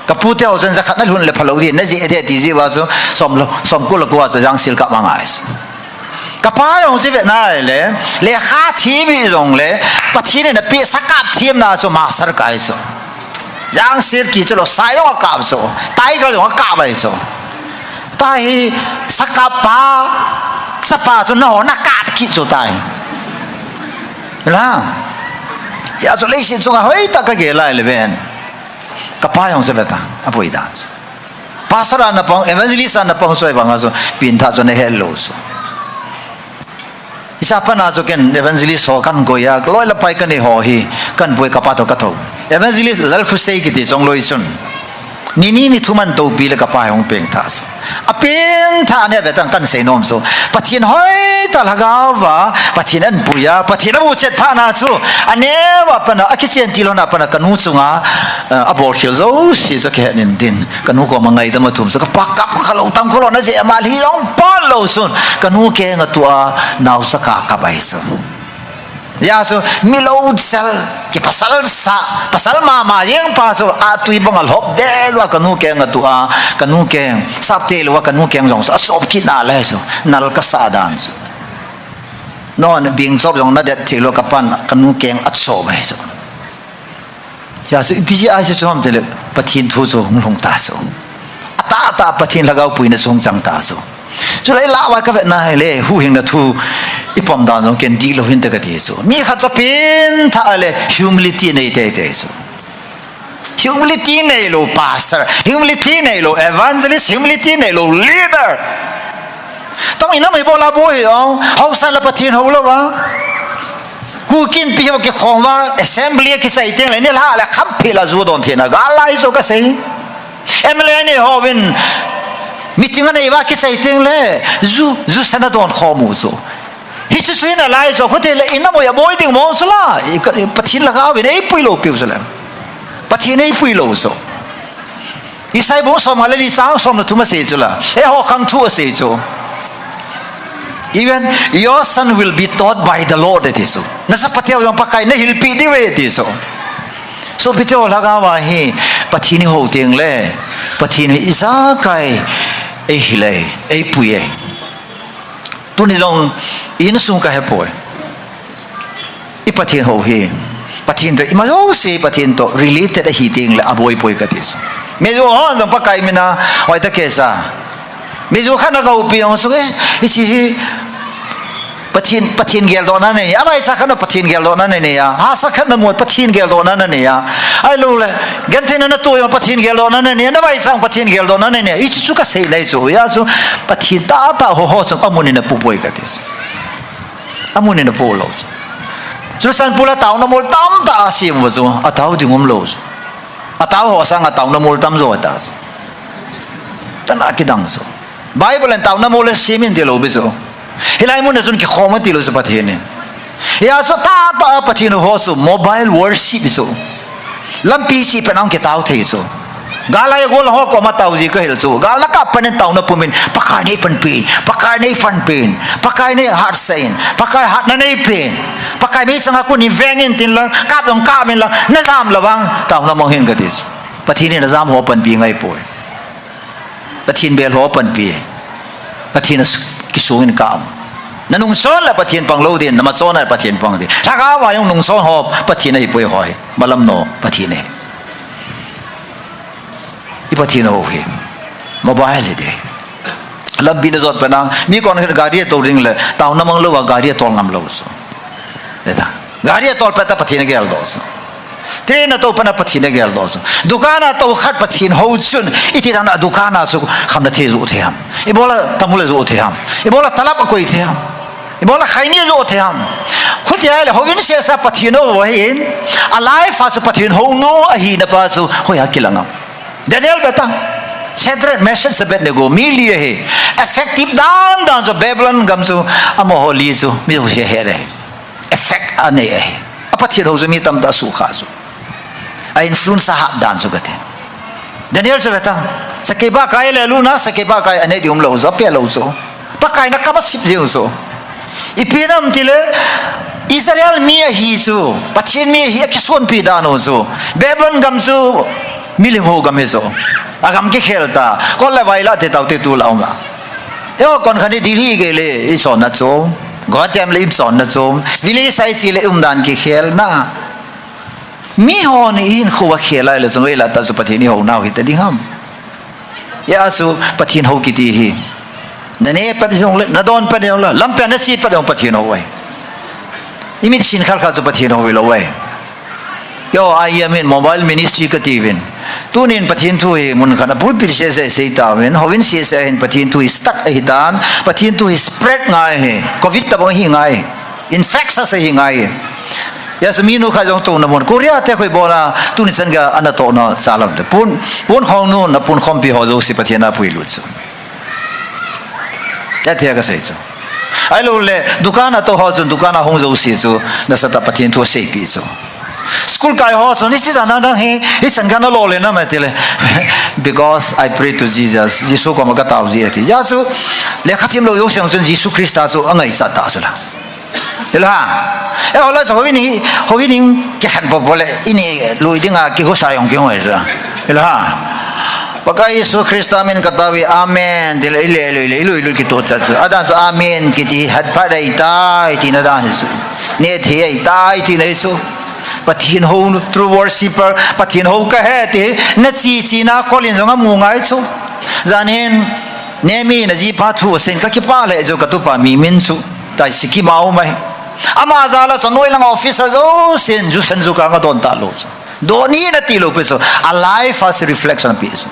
Ka pu te ho chun jakhat na lhun le phalou ding, na jeh ding ti jeh uva chu som lo, somko le ko a chu jangsil kap ma ngai chu. Ka pa jong chu vet na le, lekha them hi jong le, Pathen in apeh sakap themna chu master kai chu. Jangsil kiti chu lou, sai jong akap chu, tiger jong akap ahi chu. Tahi sakap pa, chapa chu nangho na kap kit chu tahi. La. Hijeh chun leiset chunga hoitah ka gel lai le ven. Ka pa jong chu ve ta, apui dan chu. Pastor a na pang, evangelist a na pang chu ahivang a chu, pengthah chu na hel lou chu. Hiche a pat a chu ken evangelist ho kan koi a, loi le pai ka nei ho hi, kan boi ka pa toh ka thou. Evangelist Lalkhosei kiti Chongloi chun. Ni ni ni thum ahin toupi le ka pa hi hung pengthah chu. Apengthah a neh ve tan kan sei nom chu. Pathen hoitah lhagao va, Pathen ahin pui a, Pathen abuchet phat na chu. Aneo a pat a, akichen til lhon a pat a ka nu chunga, eh, abol khel jouse chu kihet in tin. Ka nu koma ngaidam athum chu ka pa kap kha lou, Tangkhul hon ajeh a mitlhi jong pon lou chun. Ka nu keng a tua, naocha ka kap ahi chu. Hijeh chun, mi lou chal, kipasal sa, pasal mama jeng pa chu, atui bang a lhop del uva ka nu keng a tua, ka nu keng, sap te lou uva ka nu keng jong chu, asop kit na le chu, nal ka sa dan chu. Non bing chop jong na det thei lou ka pan, ka nu keng asop ahi chu. Hijeh chun ipi jeh a hiche chu ham ti le Pathen thu chu hung lhung ta chu. Atah tah Pathen lhagao puina chu hung chang ta chu. Chule i lah uva ka vet na hi le huhhingna thu i pom dan jong ken dihlou hinte ka ti chu. Mi khat chu pengthah le humility nei teitei chu. Humility neilou pastor, humility neilou evangelist, humility neilou leader. Tong inam hi bol a boi hi ong, haosa le Pathen hou lou va. Kuki Inpi ho kikhom uva, assembly a kichai teng le, nilhah le khamphel a ju don theina gal lai chu ka sei. M L A nei hovin, meeting a nei uva kichai teng le, ju, ju sana don khom u chu. Hichu chu hina lai chu, khute le inam u a boi ding mong chu la, i ka, i Pathen lhagao vin eipui lou piu chu le. Pathen eipui lou chu. Isai bung som nga le li chang som le thum asei chu la. Eiho khang thu asei chu. Even your son will be taught by the Lord, ati chu. Na chapa teu jong Pakai na hilpi diu ve, ati chu. Sopite ho, lhagao a hi Pathen i hou teng le, Pathen hi ijakai eihil e, eipui e. Tuni jong insung ka he poi. I Pathen hou hi. Pathen toh, ima jouse Pathen toh related ahi teng le aboi poi kati chu. Mijo hon jong Pakai mina, oi ta ke sa. Mijo khat na koupi jong chu, eh, hiche hi Pathen, Pathen geldohna nanei a, avaicha khat na Pathen geldohna nanei a, hahsa khat na mo Pathen geldohna nanei a. Ahilou le, gentheina na toh jong Pathen geldohna nanei a, navaicha jong Pathen geldohna nanei a. Hichu chu kasei nai chu, hijeh chun Pathen tahtah ho ho chu amun in apu poi kati chu. Amun in apu lou chu. Churachandpur a taona mol tamtah asem uva chu, atao ding umlou chu. Atao ho sanga taona mol tamjo ta chu. Tana kidang chu. Bible in taona mol asem in ti lou pi chu. Hilai mun a chun kikhom a ti lou chu Pathen in. Hijeh chun tahtah Pathen ho chu mobile worship chu. Lampi cheh pet a hung kitao thei chu. Gal a gol ho koma tao ji kahil chu. Gal na kap pet in taona pum in, Pakai nei panpi in, Pakai nei panpi in, Pakai nei hatsah in, Pakai hatna nei pen, Pakai meichang a kon in veng in tin lang, kap jong kap in lang, najam le vang, taona mang hih in kati chu. Pathen in ajam ho panpi ngai poi. Pathen bel ho panpi. Pathen a su-, kisung in ka am. Na nungchon le Pathen pang lou ding, na machon le Pathen pang ding. Lhagao a jong nungchon ho Pathen ahi poi hoi. Malam no Pathen ahi. I Pathen ho hi. Mobile hi de. Lampi na jot pet a, mi kon gari a tou ding le, taona mang lou a gari a tol ngam lou chu. Veta. Gari a tol pet a Pathen a geldoh chu. Train a tou pet a Pathen a geldoh chu. Dukan a tou khat Pathen ho chun, iti dan a dukan a chu khamna thei joh thei ham. Ibola tamul a joh thei ham. Ibola talap a koi thei ham. Ibola khaini a joh thei ham. Khuti ahile, houin sesa Pathen ho ahin, a life a chu Pathen hou nu ahina pa chu, hoiya kilang am. Daniel veta. Shadrach, Meshach, Abednego, mi li ahi. Effective dan dan chu Babylon gam chu, amaho li chu, mi ho se he le. Effect anei ahi. A Pathen ho chu mi tamtah sukha chu. A influence a hat dan chu kati. Daniel chu veta. Sakei bakai le luna, sakei bakai anei ding umlou chu, ape lou chu. Pakai na kama sip jeng chu. Ipi nam tile, Israel mi ahi chu. Pathen mi ahi a kisonpi dan u chu. Babylon gam chu. Milim ho gam hi chu. A gam kikhel ta. Kol le vai la te tau te tu la um la. Yo, kon khani Delhi gei le i chonna chu. Guwahati am le i chonna chu. Village sai si le umdan kikhel na. Mi ho ni hin khuwa khel lai le chu, ei la ta chu Pathen i ho nau hi ta ding ham. Hijeh chu Pathen ho kiti hi. Na ne pat jong le, na don pat jong le, lampi a na che pat jong Pathen ho ahi. I mit sin khal khal chu Pathen ho hilou ahi. Yo, I am in mobile ministry kati uvin. Tunin Pathen thu hi mun khat a pulpit seh seh sei tauvin. Houin seh seh hin Pathen thu hi stuck ahi tan. Pathen thu hi spread ngai hi. Covid tabang hi ngai. Infectious ahi ngai. Hijeh chu minu khat jong touna mun. Korea te khoi bola, tuni chan gei a ana tohna cha lam te. Pon, pon khong nu, na pon khompi ho jouse Pathen a puilut chu. Hijeh a kasei chu. Ahilou le, dukan a tou ho chun, dukan a hung jouse chu, nasatah Pathen thu aseipeh chu. School kai ho chun, iti dan a nang hi, hichan gei a na lo le na ma tile. Because I pray to Jesus. Jesu koma ka tao ji ati. Hijeh chu, lekha themlou jouse chun, Jesu Christa chu angaichat ta chu la. Hilou ham. Eiho la chu houin hi, houin hi kikhen popo le, ini lui dinga kigosa jong kihung ahi chu. Hilou ham. Pakai Jesu Christa min ka tao e, amen. Tile, ile, ile, ile, ile, ile, kitoh chat chu. Adan chu amen, kiti hat phat ahi tai, tina dan hi chu. Ne thei ahi tai, tina hi chu. Pathen ho, true worshipper, Pathen ho kahi ti, na chi chi na kolin jong amu ngai chu. Jan hin, Nehemiah in ajipa thu asei in, ka kipah lheh jeh u ka tupa mi min chu. Tai sikima um ahi. Ama jal a chu anoi lang officer jousen, ju sen ju kang adon talou chu. Don hih in ati lou pi chu. A life a chu reflection ape chu.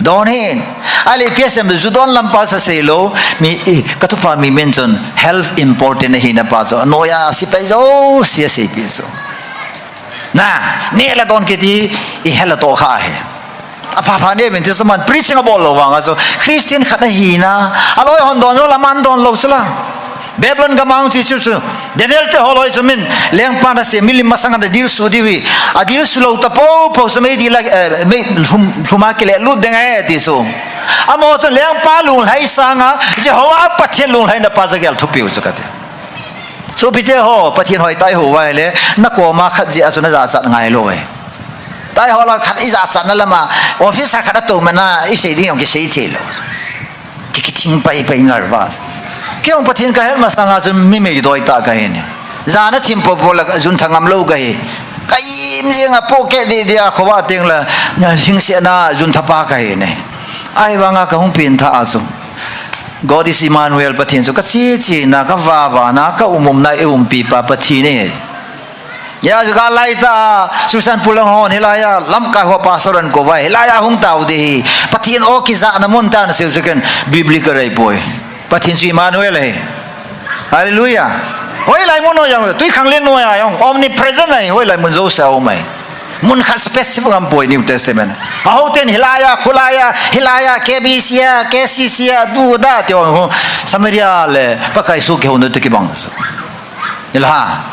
Don hih in. Ahile ipi asei em, ju don lam pa chu asei lou. Mi, i, ka tupa mi min chun health important ahina pa chu. Anoi a sepai jouse asei pi chu. Na, neh le don kiti, i hel a toh kha ahi. Apha pha neh uvin ti chu aman preaching abol lou vang a chu. Christian khat ahina, aloi hon don lou, aman don lou chu la. Babylon gam a hung thi chu chu. Daniel te ho loi chu min, lengpa na se, milim masang a na dilsu diu hi. Adilsu lou tapou pou chu meidil a, eh, mei lhum, lhum a kile lut ding ahi ti chu. Amaho chun lengpa lunglhai sanga, Jehovah Pathen lunglhaina pa chu gel thupiu chu kati. Sopite ho, Pathen hoitah i hou uva ahile, na koma khat jeh a chu na jachat ngai lou e. Taiho la khat i jachatna lam a, officer khat a tou man a, i sei ding jong kisei thei lou. Ki, kithing pai pai nervous. Kei jong Pathen ka het masang a chu mi meidoi tah kahi ne. Jana thim popo la jun thangam lou kahi. Ka im jeng a pocket di dia khova teng la, na hingse na jun thapa ka hi ne. Ahivanga ka hung pin tha a chu. God is Emmanuel, Pathen chu ka chi chi na, ka va va na, ka um um na, e umpi pa Pathen e. Ya chu ka lai ta, Susan Pulang hon, hilai a, lam ka ho pastor an ko vai, hilai a hung tau di. Pathen o ki za na mun tan seu chu ken biblical rai poi. Pathen chu Emmanuel e. Hallelujah. Hoilai mun noi jong, tui khanglen noi a jong, omnipresent ahi, hoilai mun jouse a um ahi. Mun khat specific ngam poi New Testament. Ahou ten hilai a, khulai a, hilai a, K B C a, K C C a, du da te ho, Samaria le, Pakai su ke ho no te kibang. Ila ha.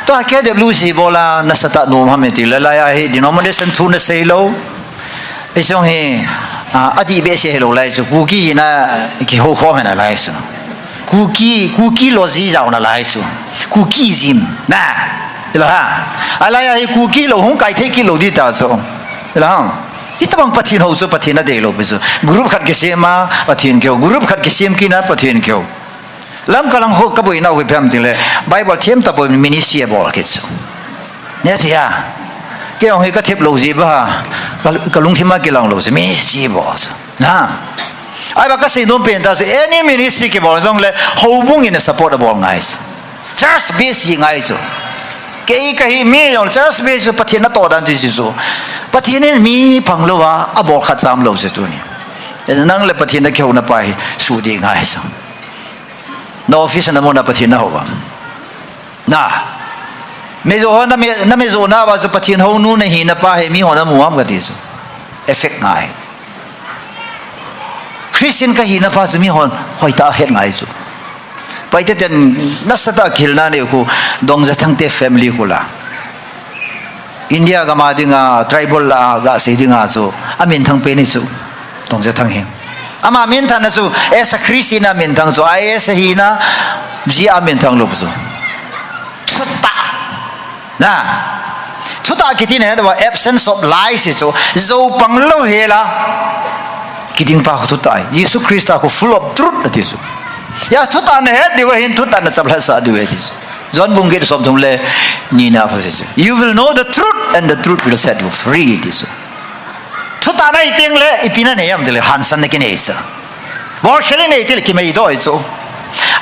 To K W C bola nasatah nom ham ti le lai a hi denomination thu na sei lou. Ei jong hi, ah, adih behseh hilou lai chu, Kuki na kihou khom na lai chu. Kuki, Kuki lozi jao na lai chu. Kukism na. Ila ha. Alai a hi Kuki lou hung kai thei kit lou di ta chu. Ila ha. Hitabang Pathen hou chu Pathen adei lou pi chu. Group khat kisem a Pathen kihou. Group khat kisem kit na Pathen kihou. Lamka lang ho ka boina u hi phem ting le, Bible them ta boi ministry a bol kit chu. Ne thei a. Kei jong hi ka thep lou ji ba, ka, ka lungthim a kilang lou ji, ministry bol chu. Na. Ahivang ka sei nom pen ta chu, any ministry kibol jong le, houbung in support a bol ngai chu. Church base hi ngai chu. Kei ka hi mi jong church base chu Pathen na to dan ti chu chu. Pathen in mi phang lou a, a bol khat cham lou chu tuni. Nang le Pathen na kihou na pa hi, su di ngai chu. Na office na mun a Pathen na hou am? Na. Mizo ho na mi, na mizo na ba chu Pathen hou nu na hi na pa hi mi ho na mu am ka ti chu. Effect ngai. Christian ka hi na pa chu mi hon hoitah het ngai chu. Paite ten nasatah kihil na ne khu Dongjathang te family khu la. India gam a dinga, tribal la ga sei dinga chu, a minthang pen hi chu, Dongjathang hi. Ama minthang na chu, as a Christian a minthang chu, I A S a hi na, ji a minthang lou chu. Thutah. Na. Thutah kiti na hi absence of lies hi chu, jou pang lou hi la. Kiding pa thutah. Jesu Christa khu full of truth na ti chu. Ya thutah na het diu hin thutah na chap lhasa diu ti chu. John bung get som thum le ni na pha se chu. You will know the truth and the truth will set you free, ti chu. Thutah na hi teng le, ipi na nei am ti le, hansan na kinei sa. Bolkhel nei ti le, kimei doi chu.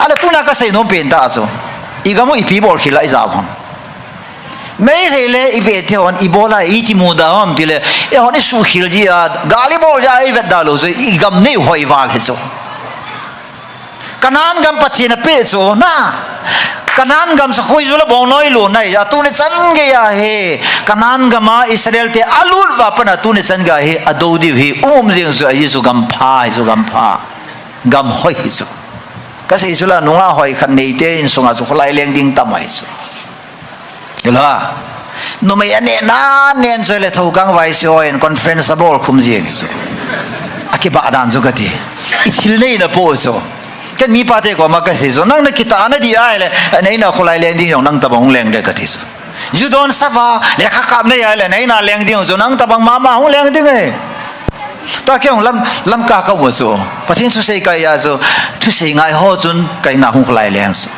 Ala tuna ka sei nom pen ta chu. I gam u ipi bolkhel a i ja u ham. Meitei le, i be te hon, i bol a, i ti mu da ham ti le, e hon i sukhel ji a, gal i bol ja, i vet da lou chu, i gam nei hoi val hi chu. Kanan gam Pathen a pe chu na. Kanan gam sa khoi zu la bong noi lo nai. A tuni chan gei a hi. Kanan gam a Israel te a lut va pan a tuni chan gei a hi. A do diu hi. Um jing chu a hi chu gam pha, hi chu gam pha. Gam hoi hi chu. Ka sei chu la nunga hoi khat nei te in sunga chu kholai leng ding tam ai chu. Ila. Numei a neh na nen chu le thokang vai si hoi in conference a bol khum jing chu. A kibah dan chu ka ti. I thil nei na po chu. Ken mi pa te koma ka sei chu. Nang na kitah na di ai le. Nei na kholai leng ding jong nang tabang leng de ka ti chu. Ju don sava, lekha kap nei ai le. Nei na leng ding chu nang tabang mama hung leng ding e. Ta kei hung lam, lam ka ka wo chu. Pathen thusei kai a chu. Thusei ngai ho chun kai na hung kholai leng chu.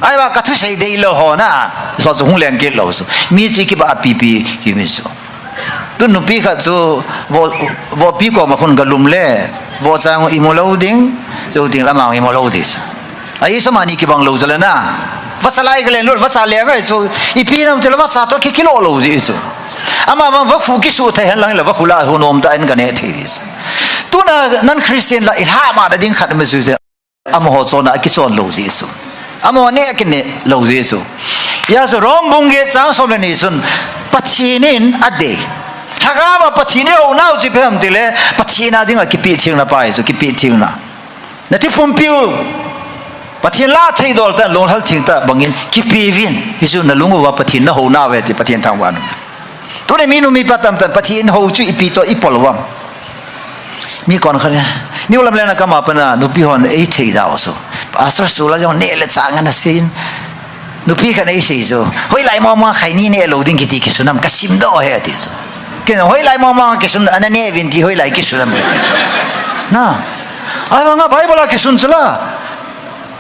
Ai ba ka thusei dei lou ho na, so chu hung leng kit lou chu. Mi chu kibah a pipi, ki mi chu. Tu nupi khat chu, vo, vopi koma khun ka lum le, vohcha i mu lou ding, chu ding lama i mu lou ding chu. Ai sa mani kibang lou chu le na. Vacha lai ka leng lou, vacha leng ai chu, ipi nam chu le vacha to ki kilo lou ding chu. Ama vang vakhu kisu thei hen lang le vakhu la hu nom ta en ka ne thei ding chu. Tuna nan Christian la i lha ma da ding khat ma chu. Amaho chon a kichon lou ji chu. Amaho neh a kineh lou ji chu. Hia chu Rom bung get chang som le ni chun Pathen in adei. Lhagao a Pathen i hou nau chi phem ti le Pathen a ding a kipe theng na pa hi chu kipe theng na. Na thi pumpi u. Pathen la thei dol ta long hal theng ta bangin kipe vin. Hi chu na lung uva Pathen na hou nau ve ti Pathen thangvah in. Tuni mi nu mi pa tam tan Pathen hou chu ipi to i pol uvam. Mi kon khat, ni ulam le na kama pana nupi hon ei thei dau chu. Pastor su la jong neh le chang ana sin. Nupi khat ei sei chu. Hoilai mama khai ni neh lou ding kiti kisunam ka sim do he ti chu. Ken hoilai mama kisun ana neh vin ti hoilai kisunam kiti chu. Na. Ai manga Bible a kisun chu la.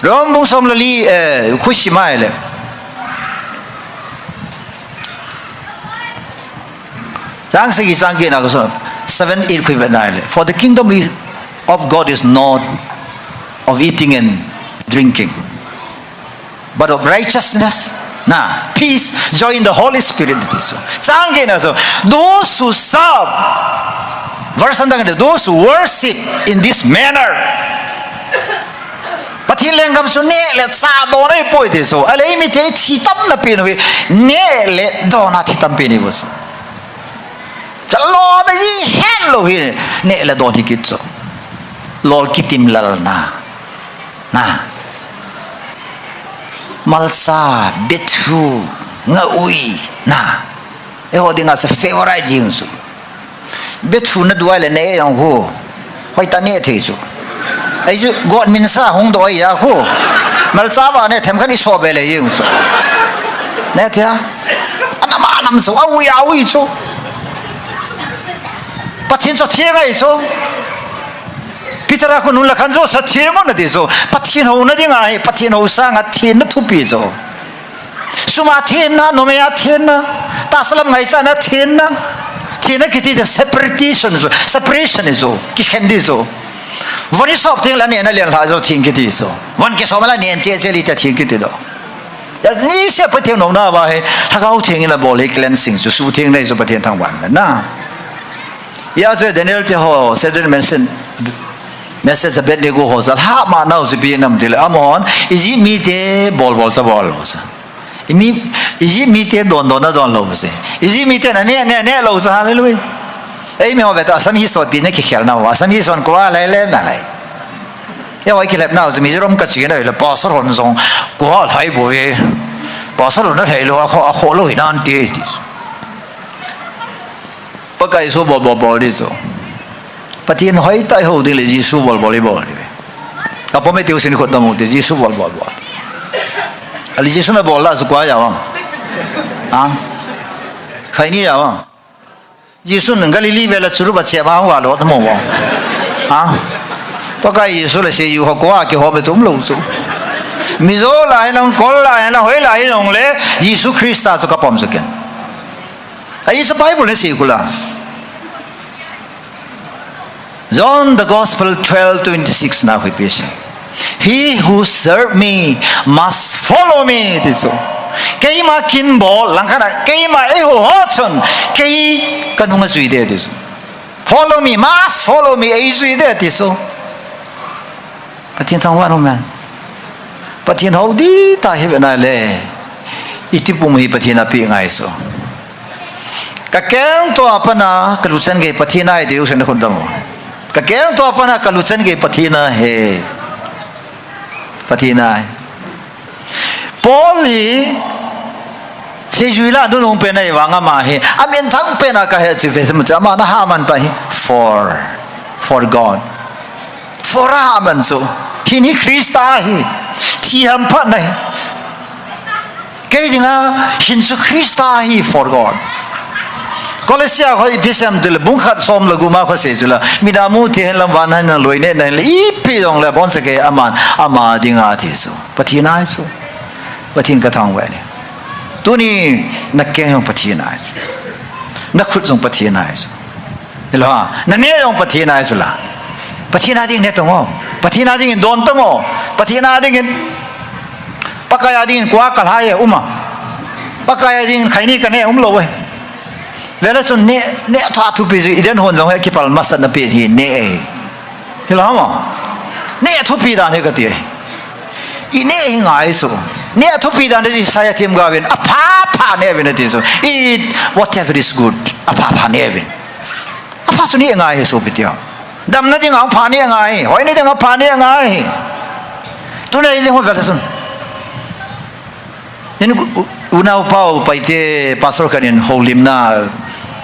Rom bung som le li, eh, khusi mai le. Chang sagi chang get na ko so, seven, eight khu ve nai le. For the kingdom is, of God is not of eating and drinking, but of righteousness, na, peace, joy in the Holy Spirit, ti so. Chang get na so, those who serve, verse ang dang, those who worship in this manner. Pathen lenggam chu neh le chah don ahipoi ti so. Ahile eimite thi tamna pen u hi neh le don a thi tam pen ihi u so. Chalona ihet lou hi neh le don hi kit so. Lol kitim lalna. Na. Malcha, bethu, ngaui, na. Eiho dinga chu favorite jing chu. Bethu na duai le neh jong ho. Hoitah neh thei chu. Ei chu God minsa hung doh ahi a ho. Malcha va neh themkhat i so be le jing chu. Neh thei a. Anam anam chu, aui aui chu. Pathen chu theng ahi chu. Peter a khonung la khan chu sa theng u nati chu. Pathen houna dinga hi, Pathen hou sanga thenna thupi chu. Sum a thenna, numei a thenna, tahsa lam ngaichatna thenna. Thenna kiti chu separation chu, separation chu, kikhen di chu. Von i sop teng le anehna len lha chu theng kiti chu. Von kisom le anen cheh cheh le tia theng kiti doh. Ni se Pathen houna va hi, Lhagao Theng in abol hi cleansing chu, suhtheng nei chu Pathen thangvahna. Hia chu Daniel te ho, Shadrach, Meshach, Meshach, Abednego ho chu alhah ma nau chu ipi ham ti le, amahon Egypt mite bol bol chu abol lou chu. Imi, Egypt mite don don a don lou chu. Egypt mite na neh, neh, neh lou chu, hallelujah. Eimi ho ve ta, Assamese sotpi na kikhel nau, Assamese son kua lai le na lai. Eiho kilhep nau chu Mizoram ka che na le, pastor hon jong kua lai bou e. Pastor hon na lai lou, akhoh, akhoh lou hi nan ti. Pakai Jesu bol bol bol di chu. Pathen hoitah i hou ding le Jesu bol bol i bol di. Apom e tiu sin khut dam u te Jesu bol bol bol. Ali Jesu na bol la chu kua ja vang. Ha? Khaini ja vang. Jesu in Galilee vel a churup a che ma va lo ta mo vang. Ha? Pakai Jesu le se ju ho kua kihou be tum lou chu. Mizo la hi nang kol la hi na hoi la hi nong le Jesu Christa chu ka pom chu ken. Ahi chu Bible in asei kula. John the Gospel twelve twenty-six na hui pi asei. He who serve me must follow me, ti chu. Keima kin bol, langkhat a, keima eihou ho chun, kei ka nung a jui de, ti chu. Follow me, must follow me, ei jui de, ti chu. Pathen thangvah in um hen. Pathen hou di ta hi ve nai le. I tipum hi Pathen a pe ngai chu. Ka keng to a pat a ka lut chan gei Pathen ahi ti u sen khun dam u. Ka keng to a pat a ka lut chan gei Pathen ahi. Pathen ahi. Paul hi seijui la nunung pen ahi vang ama hi, a minthang pen a ka he chu ve mu chu ama na ha man pa hi for, for God. For a ha man chu. Hin hi Christa hi. Thi hamphatna hi. Kei dinga hin chu Christa hi for God. Kolosia ho ipi asei em ti le bung khat som le gup ma kho sei chu la. Mit a mu thei hen lang van hen lang loi neh na hen le ipi jong le bon sa kei aman ama dinga ti chu. Pathen ahi chu. Pathen ka thangvah e. Tuni na keng jong Pathen ahi chu. Na khut jong Pathen ahi chu. Hilou ham, na neh jong Pathen ahi chu la. Pathen a ding neh tong o. Pathen a ding in don tong o. Pathen a ding in. Pakai a ding in kua ka lhai e um a. Pakai a ding in khaini ka neh um lou e. Vele chun neh, neh tha thupi chu Eden hon jong hi kipal masat na pen hi neh e. Hilou ham? Neh thupi dan hi ka ti e. I neh hi ngai chu. Neh thupi dan hi Isaiah themgao vin. Apha pha neh vin ati chu. Eat whatever is good. Apha pha neh vin. Apha chu neh ngai hi sopi tia. Damna ding a pha neh ngai. Hoina ding a pha neh ngai. Tuna i ding ho vele chun. Hin u, u, unau pau Paite pastor khat in houlimna,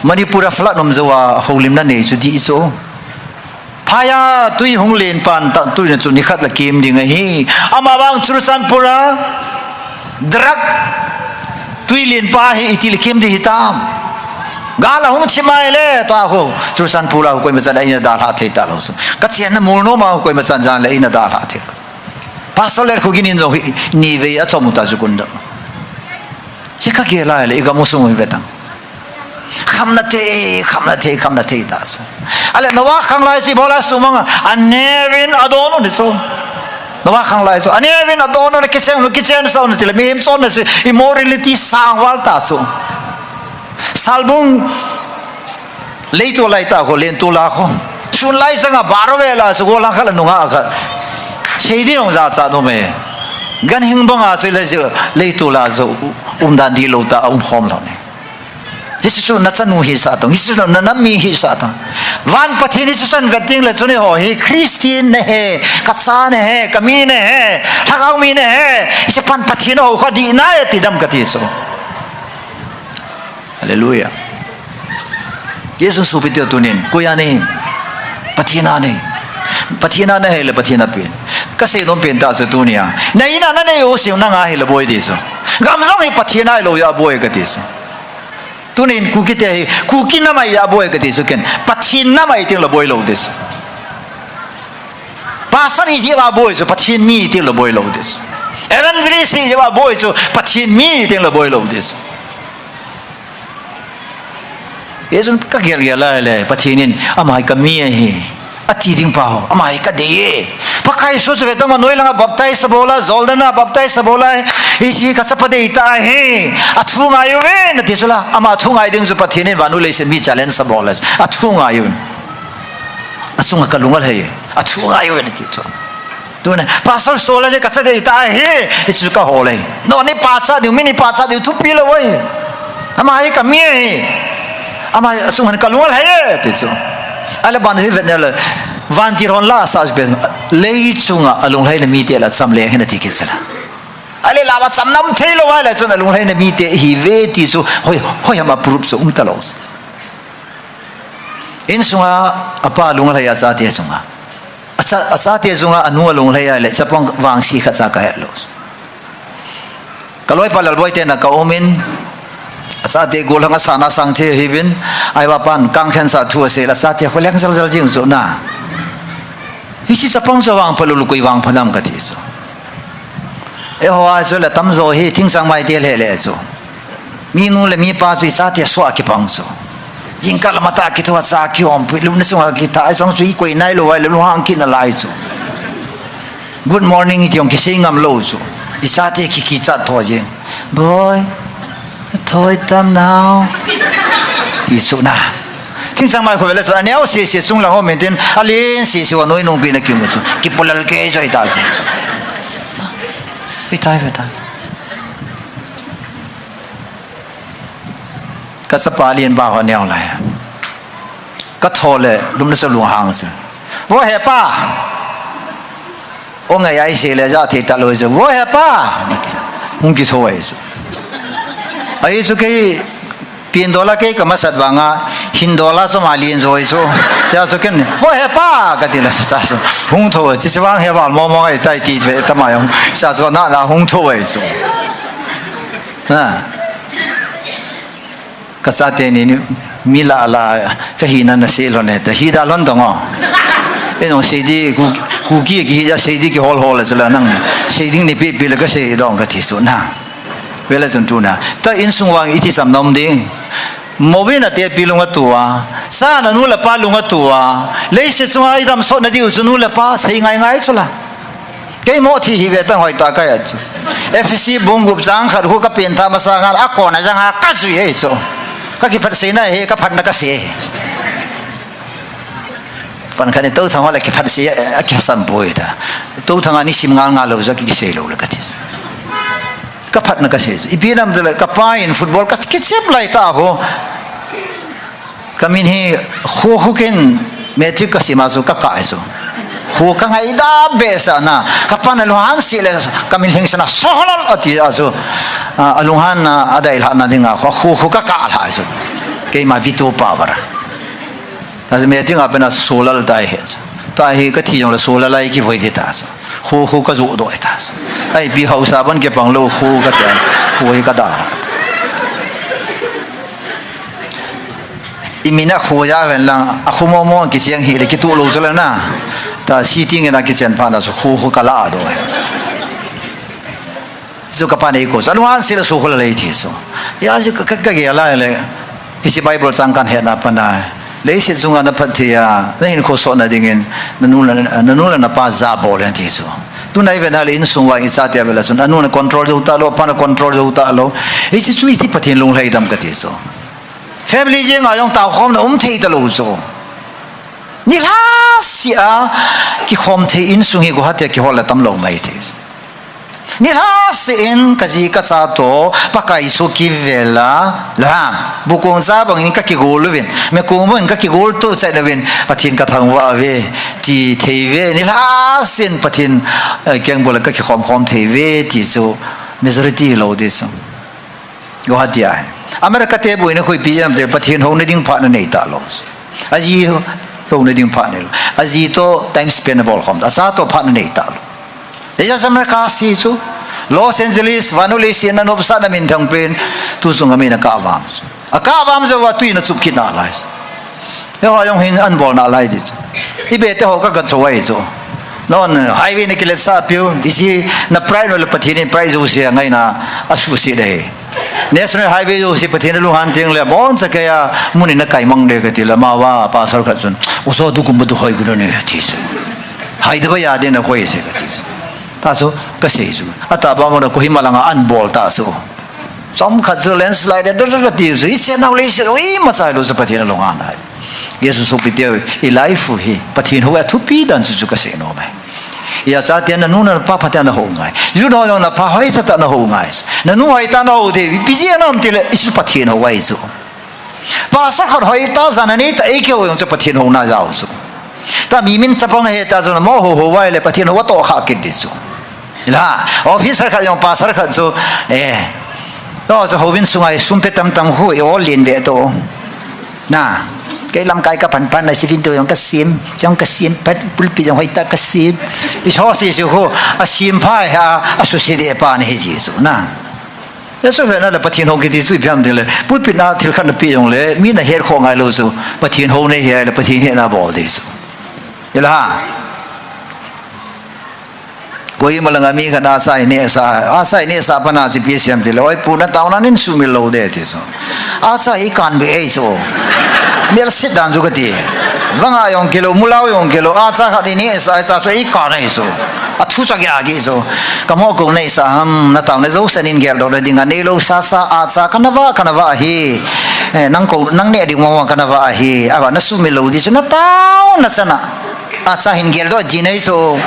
Manipur a flat nom jou a houlimna nei chu di chu. Phai a tui hung len pan ta tui na chu nikhat la kim ding ahi. Ama vang Churachandpur a drug tui len pa hi iti le kim di hitam. Gal a hung thim mai le tua ho Churachandpur a koima chan a ina dalha thei ta lou chu. Ka chenna mul nom a koima chan jan le ina dalha thei. Pastor Lerkhogin in jong hi ni vei a chom u ta chu kun dam. Che ka gel a le i gam u sung hi ve tang. Khamna thei, khamna thei, khamna thei ta chu. Ale Noah khang lai chu ibola sumang a, anevin adon u ni chu. Noah khang lai chu, anevin adon u ni, kichen u, kichen sa u ni tile, mihem chonna chu immorality sangval ta chu. Salbung leitu lai ta kho, lentu la kho. Sun lai changa baro vela chu golang khat la nunga khat. Sei di jong jacha nom e. Ganhing banga chu le chu, leitu la chu umdan di lou ta, um khom lou ni. Hichu chu na chanu hi sa tong, hichu chu na nam mi hi sa tong. Van Pathen hichu chan vet ding le chu ni ho hi Christian ne he, ka cha ne he, ka mi ne he, lhagao mi ne he. Hichu pan Pathen ho kha di na e ti dam ka ti chu. Hallelujah. Jesu supi teu tunin, koi a nei? Pathen a nei. Pathen a na hei le Pathen a pen. Ka sei nom pen ta chu tunia. Na in a na nei u sing nanga hi le boi ti chu. Gam jong hi Pathen a lou a boi ka ti chu. Tunin Kuki te hi, Kuki nam a boi ka ti chu ken. Pathen nam a teng le boi lou ti chu. Pastor i jeh a boi chu, Pathen mi teng le boi lou ti chu. Evangelist i jeh a boi chu, Pathen mi teng le boi lou ti chu. Hichun ka gel gel lai le, Pathen in, ama hi ka mi ahi. Ati ding pa ho, ama hi ka dei e. Pakai Jesu chu ve tong a noi langa baptize a bol a, Jordan a baptize a bol a, hiche ka chapa dei ta ahi. Athu ngai uve, na ti chu la, ama thu ngai ding chu Pathen in vannoi leiset mi challenge a bol a, athu ngai uve. Achunga ka lung alhai e, athu ngai uve, na ti chu. Tuna, Pastor Sola le ka cha dei ta hi, hichu ka ho le. No, ni pa cha diu, mi ni pa cha diu, thupi lou e. Ama hi ka mi ahi. Ama achunga ka lung alhai e, ti chu. Ale ban hi vet ne le, vantil hon la sa pen, lei chunga alunglhai na mi te la cham le hi na ti kit chu la. Ale la ba cham nom thei lou a le chun alunglhai na mi te hi ve ti chu, hoi, hoi ama proof chu um ta lou. Insunga apa lunglhai a chate chunga. Acha, achate chunga anu alunglhai a le chapang vangse khat cha ka het lou. Ka loipa Lalboi te na ka um in, achate gollhang a sana sang the hi vin, ai ba pan kang khen sa thu asei le achate kho leng jal jal jing chu na. Hiche chapang chu vangpha lou lou koi vangpha nam ka ti chu. Eiho a chu le tamjo hi thingchang mai te le le chu. Mi nu le mi pa chu i chate suh a kipang chu. Jingkah lam a tah kitho a cha kihom pui, lupna sunga kitha, a chang chu i koi nai lou vai le lunghang kit na lai chu. Good morning i ti jong kisei ngam lou chu. I chate ki kichat tho jeng. Boi, thoi tam nao. Ti chu na. Thingchang mai kho ve le chu, aneo sese chung lang ho min tin, alen sese ho noi nung pi na kimu chu. Kipulal ke joi ta chu. Pi tai ve ta. Ka chapa lien ba ho neo lai. Ka tho le, lum le sa lung hang se. Vo he pa. O ngai ai se le ja thei ta loi se. Vo he pa. Hung kitho ai se. Ai chu kei pin dola kei ka masat vanga hin dola chu ma lien joi chu. Cha chu ken. Vo he pa ka ti la sa chu. Hung tho ai. Chi chi vang he val mo mo ai tai ti ve ta ma yong. Cha chu na la hung tho ai chu. Ha. Ka chate ni, ni mi la la ka hina na sei lhon e, ta hi da lhon dong o. E nong sei di, Ku-, Kuki kihi ja sei di kihol hol le chu la nang. Sei ding ni pi pi le ka sei dong ka ti chu na. Ve le chun tu na. Ta insung vang i ti cham nom ding. Mo ve na te pi lung a tu a. Sa na nu le pa lung a tu a. Leiset chunga i dam sot na diu chu nu le pa sei ngai ngai chu la. Kei mo thi hi ve tang hoi ta ka ya chu. F C bung gup chang khat hu ka pen tha masa ngal a kona jang a ka jui e chu. Ka kiphat sei na he, ka phat na ka sei. Pan khat ni to thang ho le kiphat sei a, a kisam poi ta. To thang a ni sim ngal ngal lou ja ki sei lou le ka ti. Ka phat na ka sei. I pi nam de le ka pa in football ka kichep lai ta ho. Ka min hi Khu Khu kin matric ka sim a chu ka kah e chu. Khu ka ngai da be sa na, ka pan a lunghan si le ka min hing sa na sohlol a ti a chu. A, a lunghan na a dai lha na ding a khu, khu, khu ka kah lha chu. Keima vitu pa vara. Ta chu matric a pen a solal tai he chu. Ta hi ka thi jong le solal ai ki voi ti ta chu. Khu, khu ka ju do ta chu. Ai pi hausa ban ke pang lou khu ka te. Khu hi ka da. I min a khu ja ven lang, a khu mo mo kicheng hi le kitu lou chu le na. Ta sitting in a kichen pha na chu khu khu ka la do. Chu ka pa nei ko. Chu lunghan si le su khu la lei thi chu. Ya chu ka, ka, ka ge la le. Hiche Bible chang kahin hetna a pat a, leiset chunga na phatthei a, na hinkho sotna dingin, na nu le, na nu le na pa jabol in ati chu. Tuna i vet na le insung uva i chate a vet le chun, anu na control jou talou, apa na control jou talou. Hiche chu iti Pathen lunglhai dam kati chu. Family jeng a jong taokhomna um thei talou chu. Nilhasea kikhom thei insung hi Guwahati a kihol le tamlou mai thei. Nilhasea in kaji kacha toh Pakai chu kivel a, la, bukong cha bangin kakigol uvin, mekong bangin kakigol to chat uvin, Pathen kathangvah uve, ti thei uve, nilhasea in Pathen, eh, kengbul a kakikhom khom thei uve, ti chu majority lou ding chu. Guwahati a. America te boina khoipi jeng ham itile Pathen houna ding phat anei talou. Aji houna ding phat anei lou. Aji toh time spend abol khom. Acha toh phat anei talou. Eja America se chu. Los Angeles, vannoi leiset a nopsahna minthang pen. Tu chunga min akah vam. Akah vam jouva tui in achup kit nalai. Eiho jong hin ahin bol nalai ding chu. I bete ho ka gat chu ahi chu. Non highway na kiletsah piu, isi na pride nole Pathen in pride jouse angaina asuhset ahi. National highway jouse Pathen alunghan teng le, boncha keiya mun in akai mang ding kati le, amavang pastor khat chun, "Uso du kum ba du hoi gu ne," ati chu. Hai da ba ya de na koi se kati chu. Ta chu kasei chu. Atahbeh muna Kohima langa ahin bol ta chu. Chomkhat chu landslide da da da ti chu. Hiche nau leiset u imacha lou chu Pathen alunghan ahi. Jesu sopite, i life u hi Pathen hou a thupi dan chu chu kasei nom e. Icha tia na nu na pa phatea na hou ngai. Ju no jong na pa hoitah tah na hou ngai. Na nu hoitah na hou ding, ipi jeh a ham itile, i chu Pathen hou ahi chu. Pastor khat hoitah jana neitah eikihou jong chu Pathen houna jal chu. Ta mi min chapang na heta chu na mo hou hou vai le Pathen hou atoh kha kit ding chu. Ila, officer khat jong pastor khat chu, eh, to chu houbung sunga hi sum pe tamtam khu, i ol lin ve to. Na, kei lamkai ka pan pan na sivin to jong ka sim, jong ka sim, pat pulpit jong hoitah ka sim. I so si su khu, asim pha ha, asuse ding pa ni hi ji chu, na. Jesu vena le Pathen hou kiti chu ipi ham itile, pulpit na thil khat na pe jong le, mi na het kho ngai lou chu, Pathen hou nei hi le, Pathen hetna bol ding chu. Ila ha. Kohima langa mi khat acha inehsah, acha inehsah pa na chu ipi asei em itile, "Oi pu, na taona nei sumil lou ding," ati chu. Acha ikan be ahi chu. Mel sit dan chu kati. Vanga jong kilou, mulou jong kilou, acha khat inehsah, acha chu ikan ahi chu. Athu cha gi agi chu. Ka mo ko nei sa ham, na taona jouse nei geldoh na dinga neilou sasa, acha kana vah, kana vah ahi. Eh, nang ko, nang neh ding mong mong kana vah ahi. Ava na sumil lou ding chu na taona chana. Acha hin geldoh ji nei chu.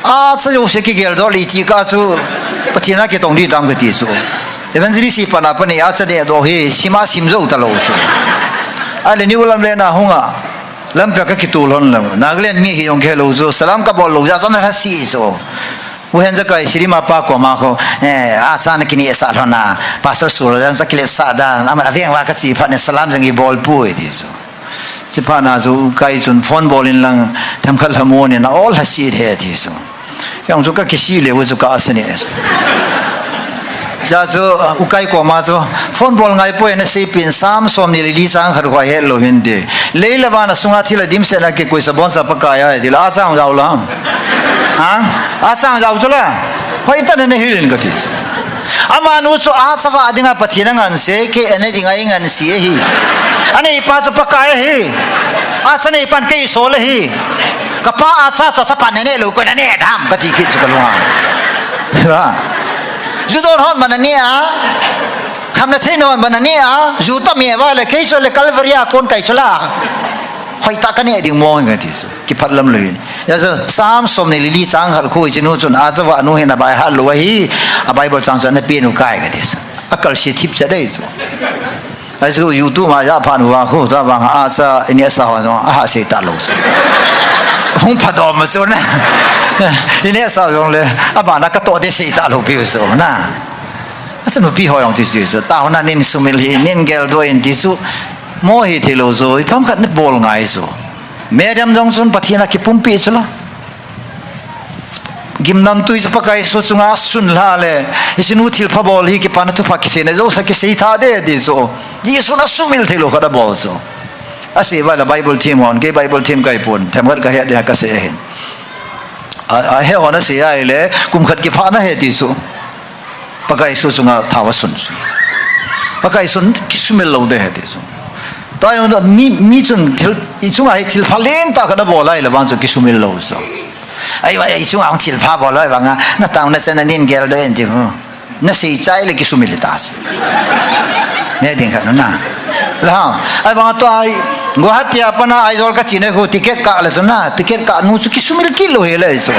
Acha jouse kigeldoh le iti ka chu Pathen a kitong ding tam kati chu. Evangelist hi pana pani acha nehdoh hi sima sim jou talou chu. Ahile New Lamlen a hunga. Lampi a ka kitu lhon lou. Nagaland mi hi jong kihe lou chu. Salam ka bol lou jeh a chun alhasi chu. U Hen Jakai Sirima pa koma khu, eh, acha na kinehsah lhon a. Pastor Sul jong cha kiletsah dan. Ama aveng va ka chi phat in salam jong i bol poi ti chu. Chi phat na chu u Kai chun phone bol in lang themkhat lhamon in a ol lhasi he ti chu. Kei jong chu ka kisih le u chu ka asa ne. Cha chu, uh, u Kai koma chu, "Phone bol ngai poi na seipin Sam som ni le li chang khat khu ahet lou hin ti. Lei le van a sunga thil a dimset na kikoi sa boncha Pakai ahi ti le acha jao la. Ha? Acha jao chu la. Hoitah na nehil in kati chu. Amanu chu acha vah dinga Pathen anganse, kei aneh dinga inganse ahi. Aneipa chu Pakai ahi. Acha neipan kei sol ahi. Ka pa acha chu chapa neh lou koi na neh dam kati kit chu ka lunga." Ba. Ju don hon mana neh a. Khamna theina hon mana neh a. Ju ta mi va le kei chu le Calvary a kon kai chu la. Hoitah ka neh ding mong kati chu. Kiphat lam lou hin. Hijeh chun Sam som ni le li chang khat khu hiche nu chun acha vah nu hin abai hat lou ahi. A Bible chang chu ana pen u Kai kati chu. Akal se thip cha dei chu. Achu YouTube ma ja phan uva khu, tua vang acha inehsah ho jong, aha sei talou chu. Hung phadom ma chu na. Inehsah jong le, abana ka toh de sei talou piu chu na. Achu nupi ho jong ti chu, taona nei sumil hi, nei geldoh in ti chu. Mo hi thei lou chu, ipi ham khat nei bol ngai chu. Madam jong chun Pathen a kipumpi chu la. Gimnamtui chu Pakai Jesu chunga asun lha le, hiche nu thilpha bol hi kipana thupha kiseina jouse kisei tha de ti chu. Jesun asumil thei lou khat abol chu. Asei uva le Bible them hon, kei Bible them kahi pon, themkhat kahet dia kasei ahin. A, ahe hon asei ahile, kum khat kiphah na ahi ti chu. Pakai Jesu chunga thao asun chu. Pakai chun kisumil lou ding ahi ti chu. Tua jong mi, mi chun thil, i chunga hi thil pha lentah khat nabol a ahile vang chu kisumil lou chu. Ai, ai, i chunga hung thil pha bol a ahivanga, na taona chan a nin gel doh in ti hu. Nasei chai le kisumil ta chu. Neh ding khat na. Lah, ahivanga tua Guwahati a pat a Aizawl kache na hu ticket kah le chu na, ticket kah nu chu kisumil kit lou hile chu.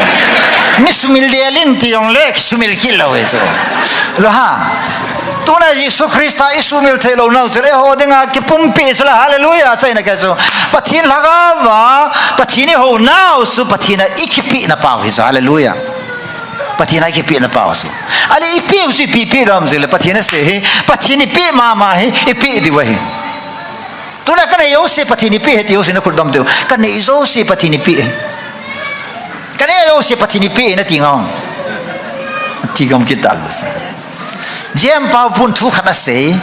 Nei sumil ding in ti jongle kisumil kit lou hi chu. Lah. Tuna Jesu Christa i sumil thei lou nau chu, eiho dinga kipumpi chu la, hallelujah, achaina kei chu. Pathen lhagao va, Pathen i hou nau chu, Pathen a i kipehna pau hi chu, hallelujah. Pathen a i kipehna pau chu. Ahile i peh u chu ipi peh dam chu le, Pathen asei hi, Pathen i peh mama hi, i peh diu ahi. Tuna ka nei jouse Pathen i peh ahi ti jouse na khut dom teu. Ka nei jouse Pathen i peh ahi. Ka nei jouse Pathen i peh ahi nati ngam. Ti ngam kit ta lou se. J M Paopun thu khat asei.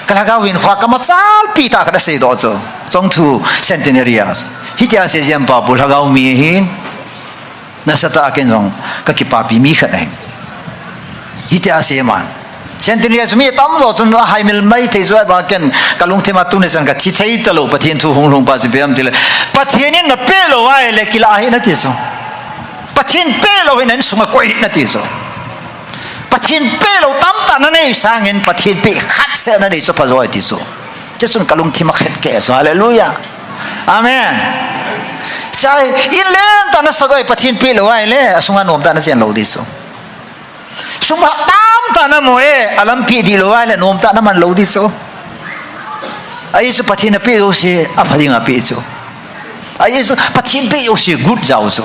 Ka lhagao hin kha ka machalpi tah khat asei doh chu. Chongthu centenary a. Hitia asei J M Paopu lhagao mi ahin. Nasatah a ken jong ka kipapi mi khat ahi. Hitia asei man. Centenary a chu mi tamjo chun ahaimil mai thei chu ahivang ken ka lungthim a tuni chan ka thi thei talou Pathen thu hung lhung pa chu ipi ham tile. Pathen in na peh lou ahile kilah hih in ati chu. Pathen peh lou hi na insunga koi hih in ati chu. Pathen peh lou tamtah na nei sangin Pathen peh khat seh na nei chu phajo ahi ti chu. Chuchun ka lungthim a khet keh chu. Hallelujah. Amen. Chai, in lentah na sat uva Pathen peh lou ahile, asunga nomtah na chen lou ding chu. Sum tamtah na mu e, alampi dih lou ahile, nomtah na man lou ding chu. Ahi chu Pathen apeh jouse, apha dinga apeh chu. Ahi chu Pathen peh jouse, good jao chu.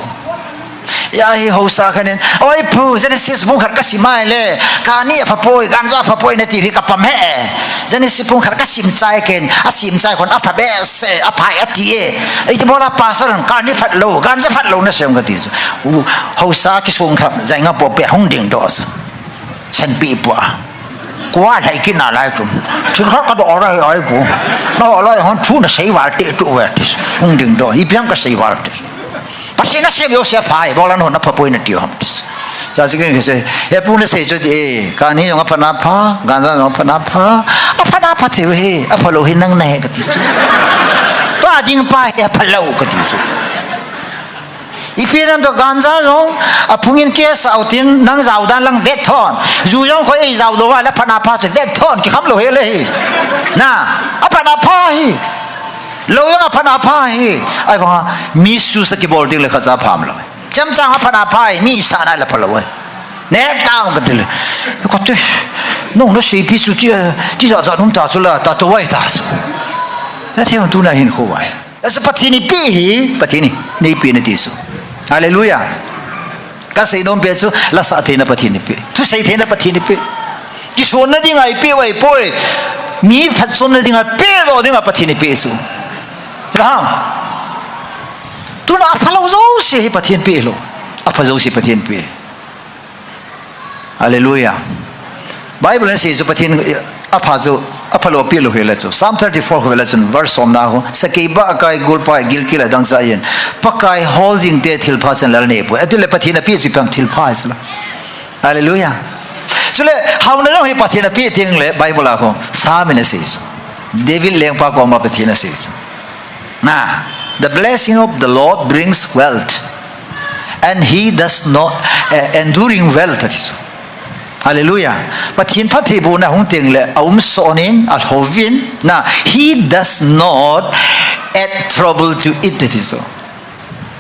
Hia hi haosa khat in, "Oi pu, Genesis bung khat ka sim ahile, kani apha poi, ganja apha poi nati hi ka pam e. Genesis bung khat ka sim chai ken, asim chai khun apha behseh, apha e ati e. Iti bola pastor in kani phat lou, ganja phat lou nasei em?" kati chu. U, haosa kisung khat, jainga pope hung ding doh chu. Chanpi pua. Kua lhai kit nalai chu. Thil khat ka doh lai ai pu. Naho lai hon thu nasei val te tu ve ti. Hung ding doh, ipi ham ka sei val ti. Pathen asem jouse apha e, bola nahon apha poi nati ham. Cha si ken kise, he pu nasei chu ti e, kani jong apha na pha, ganja jong apha na pha, apha na pha thei u hi, apha lou hi nang nahi kati chu. Tua ding pa hi apha lou kati chu. Ipi nam toh ganja jong, aphung in case a utin, nang jao dan lang vet thon. Ju jong khoi ei jao lou va, la pha na pha chu vet thon, kikham lou hile hi. Na, apha na pha hi. Lou jong apha na pha hi. Ahivanga, misuse kibol ding le khat cha pham lou. Chemchang apha na pha hi, mi sa na la pha lou e. Neh tang kati le. Kati, nang nasei pi chu ti, ti jat jat um ta chu la, ta tou vai ta chu. Nathei tuna hin kho vai. Achu Pathen i peh hi, Pathen in nei peh na ti chu. Hallelujah. Ka seinom pen chu, la sah theina Pathen in peh. Thusei theina Pathen in peh. Kisonna dinga i peh vai poi. Mi phatchomna dinga peh lou dinga Pathen in peh chu. Abraham. Tuna apha lou jouse hi Pathen peh lou. Apha jouse Pathen peh. Hallelujah. Bible in asei chu Pathen apha chu, apha lou apeh lou hile chu. Psalm thirty-four khu vele chun, verse som na khu. Sakei bah akai gulpa gilkel adang cha in. Pakai hol jing te thilpha chan lal nei poi. Ati le Pathen apeh chu ipi ham thilpha chu la. Hallelujah. Chule, haona jong hi Pathen apeh teng le Bible a khu. Psalm in asei chu. David lengpa koma Pathen asei chu. Na, the blessing of the Lord brings wealth, and he does not, eh, enduring wealth, ati chu. Hallelujah. Pathen phattheibohna hung teng le, aum son in, alhouvin, na, he does not add trouble to it, ati chu.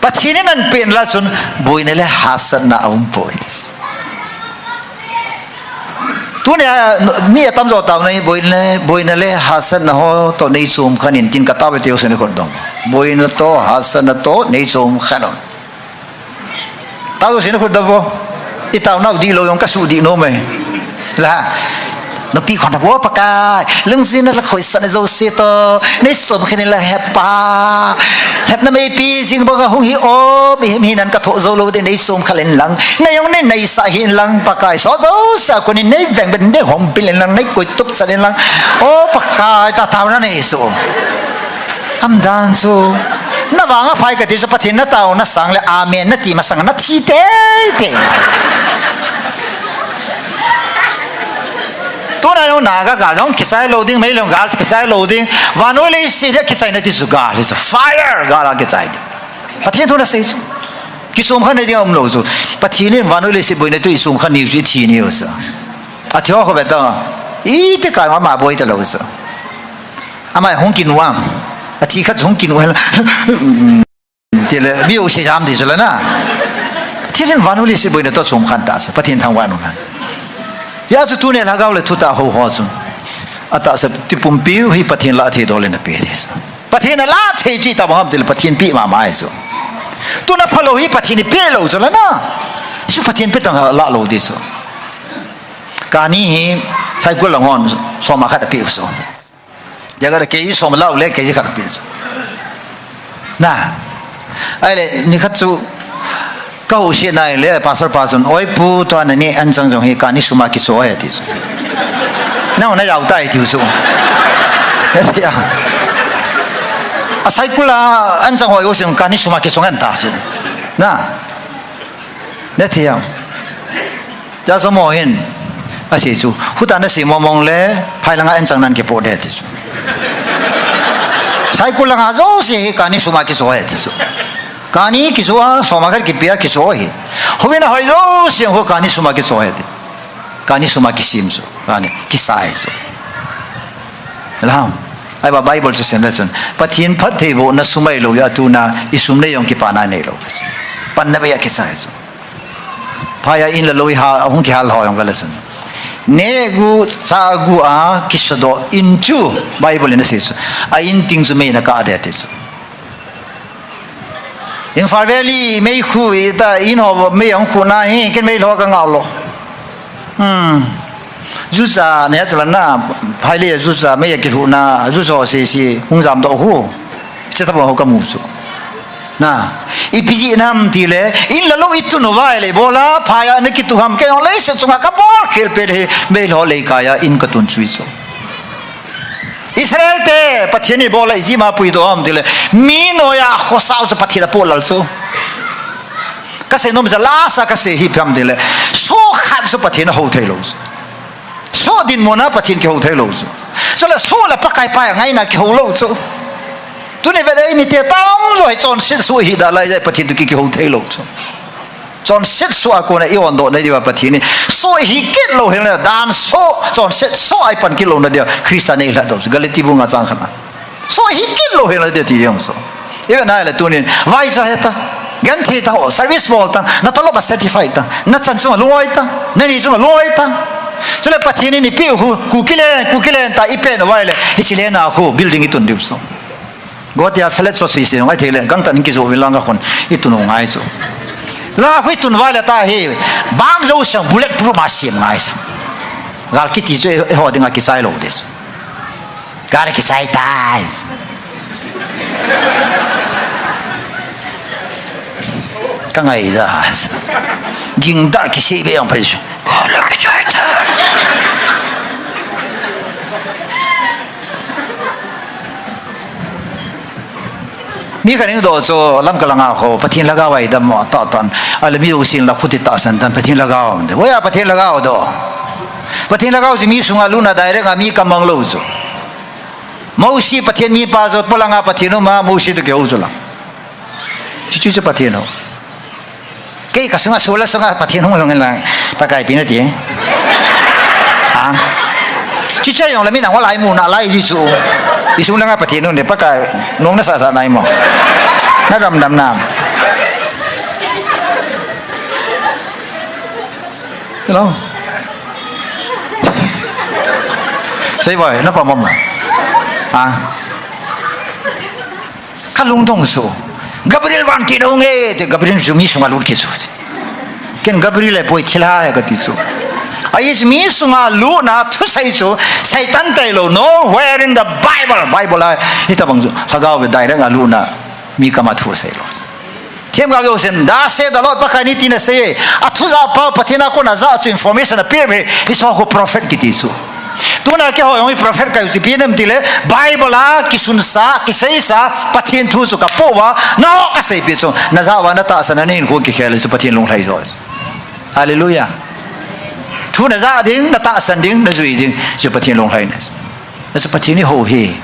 Pathen in anapeh na lah chun, boina le hahsatna aum poi, ati chu. Tunia, mi atamjo taona hi, boina, boina le hahsatna ho toh nei chom khen in tin ka tao ve ti jouse na khut dom. Boina toh, hahsatna toh, nei chom khen un. Tao jouse na khut dom vo. I taonau dihlou jong ka sudih nom e. La. Nupi khon na vo Pakai. Lungjin na la khoisah na jouse toh. Nei chom khen in la hepa. Lhepna meipi jing banga hung hi om, ihim hinan ka thoh jou lou ding nei chom khen in lang. Nei jong nei neisah hih in lang Pakai. Sot jouse a kon in nei veng pen nei hong bil in lang, nei koi tup chan in lang. O Pakai, ta taona nei chu. Aum dan chu. Na vang aphai kati chu Pathen na taona sang le amen nati masang na thi teitei. Tuna Jong Naga gal jong kichai lou ding, Meitei jong gal kichai lou ding. Vannoi leiset a kichaina ti chu gal hi chu. Fire gal a kichai ding. Pathen thu nasei chu. Kisumkhat na ding aum lou chu. Pathen in vannoi leiset boina tu isumkhat niu chu ithi niu chu. Athi ho ve ta. Iti kai ma ma boi ta lou chu. Ama hung kinu am. Athi khat hung kinu hel. Tile, mi u si jam ti chu la na. Pathen in vannoi leiset boina toh chom khan ta chu. Pathen thangvah un. Hijeh chun tuni lhagao le thutah ho ho chun. Atahsa ti pumpi u hi Pathen lah thei dol in ape ti chu. Pathen alah thei chi tabang ham tile Pathen pi mama hi chu. Tuna phalou hi Pathen in pe lou chu la na. Chu Pathen pe tang lah lou ti chu. Kani hi cycle lang hon soma khat ape u chu. Jaga da kei som lau le kei khat pi. Na. Ahile, ni khat chu, ka hu si nai le, pastor pa chun, "Oi pu, tua nani anchang jong hi kani suma kiso e," ti chu. Nang na yau tai ti chu. A cycle a anchang hoi u sim kani suma kiso ngan ta chu. Na. Na thiam. Jaso mo hin. Asi chu. Huta nasi mo mong le, phai langa anchang nan kipo de ti chu. Cycle langa jouse hi kani suma kiso e ti chu. Kani kiso a, soma khat kipe a kiso hi. Huvin ahoi jouse ho kani suma kiso e ti. Kani suma kisim chu. Kani kisai chu. Lam. Ahivang Bible chu sim le chun. Pathen phattheibohna sum ahilou a tuna isum nei jong kipana neilou. Panna bei a kisai chu. Phai a in le lou iha, ahung kihal ho jong ve le chun. Neh gu, chah gu a, kisodoh in chu, Bible in asei chu. A in ting chu mei in akah de ti chu. Imphal Valley, mei khu, ita, in ho, mei ahung khu na hi, ken mei lou ka ngah lou. Hmm. Jucha, ne tu la na, phai le jucha, mei a kilhu na, jucha ho sese, hung jam doh u. Che tabang ho ka mu chu. Na, ipi jeh ham tile, in le lou i tun u vai le, bola, phai a na kitu ham, kei jong leiset chunga ka bol khel pet hi, mei lou leikai a, in ka tun chu chu. Israel te, Pathen in bola ijeh ma puidoh ham tile, mi noiya khosa u chu Pathen in apoh lal chu. Ka sei nom chu lasa ka sei hi ipi ham tile, soh khat chu Pathen in ahou thei lou chu. Soh dinmun a Pathen kihou thei lou chu. Chule soh le Pakai pai a ngaina kihou lou chu. Tuni vet eimi te tamjo hi chonset soh hi da lai jeh Pathen toh ki, kihou thei lou chu. Chonset soh a kona i ondoh na diuva Pathen in. Soh hi kit lou hel na dan soh, chonset soh a i pan kit lou na diuva Christa nei lha doh chu. Galati bung nga chang khat na. Soh hi kit lou hel na dia ti jong chu. Ive nai le tunin, vaicha he ta, genthei ta, o, service bol ta, na tolop a certify ta, na chan chunga lungoi ta, na ni chunga lungoi ta. Chule Pathen in ipi u khu, ku kilen, ku kilen ta, i pen u vai le, hiche le na khu, building i tun diu chu. Guwahati a flat so sui se, ngai thei le, gangtah in kijoh uvin lang a khun, i tun u ngai chu. Lang a khu i tun vai le ta hi, bang jouse bullet proof a sem ngai chu. Gal kiti chu, eiho dinga kichai lou ding chu. Gal kichai tai. Ka ngai da. Ging da kisei be ang phai su. Gal kichai tai. Mi khat in doh chu Lamka langa ho, Pathen lhagao a i dam mo ta tan. Ahile mi u sin la khuti tahsan tan Pathen lhagao. Voiya Pathen lhagao doh. Pathen lhagao chu mi sunga lutna direct a mi kamang lou chu. Mosi Pathen mipa chu, polanga Pathen um a, Mosi toh kihou chu la. Chuchu chu Pathen hou. Kei ka sunga, solar sunga Pathen hung lhung in lang, Pakai pi nati. Ha? Chuchu jong la mi nang wa lai mu na lai ji chu. I sung langa Pathen um de Pakai, nung na sa sa nai mo. Na dam dam na. Hello? Sei boy, na pa mama. Ah. Ka lungdong chu. Gabriel van ti nau nge, te Gabriel chu mi sunga lut kit chu. Ken Gabriel le boy thilha ya ka ti chu. Ai mi sunga lutna thusei chu. Satan tailou, nowhere in the Bible. Bible a, hitabang chu. Lhagao ve direct a lutna. Mi kama thusei lou. Themgao jousen, thus saith the Lord, Pakai in hiti ana sei e. Athu japa, Pathen a kona ja chu information ape ve, hiche ho prophet kiti chu. Tuna keiho jong hi prophet kahiu chu ipi ham tile, Bible a kisunsa, kiseisa, Pathen thu chu kapoh uva, nangho kaseipi chu, najah uva natahsan a nahinkho kikhel chu Pathen lunglhai jo. Hallelujah. Thu na ja ding, na tahsan ding, na jui ding. Chu Pathen lunglhaina. Chu Pathen in eiho hi.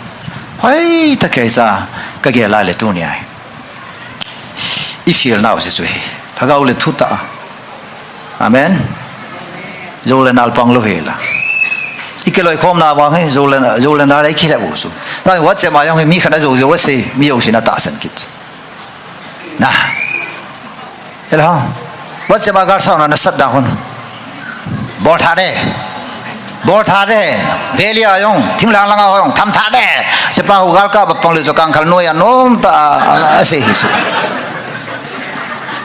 Hoitah kei sa, ka gel a le tuni a hi. I feel nau si chu hi. Lhagao le thutah. Amen. Jou le nal pang lou hi la. I kiloikhomna vang hi, jou le, jou le nal a i kilhep u chu. Tah WhatsApp a jong hi mi khat a jou jou a sei, mi jousen a tahsan kit. Na. Hello. WhatsApp a gal sauna na sat da hun. Bol tha de. Bol tha de. Valley a jong, thinglhang lang a jong, tham tha de. Sepa hu gal kap a pang le chu Kangkhal noi a nom tah a, a, a sei hi chu.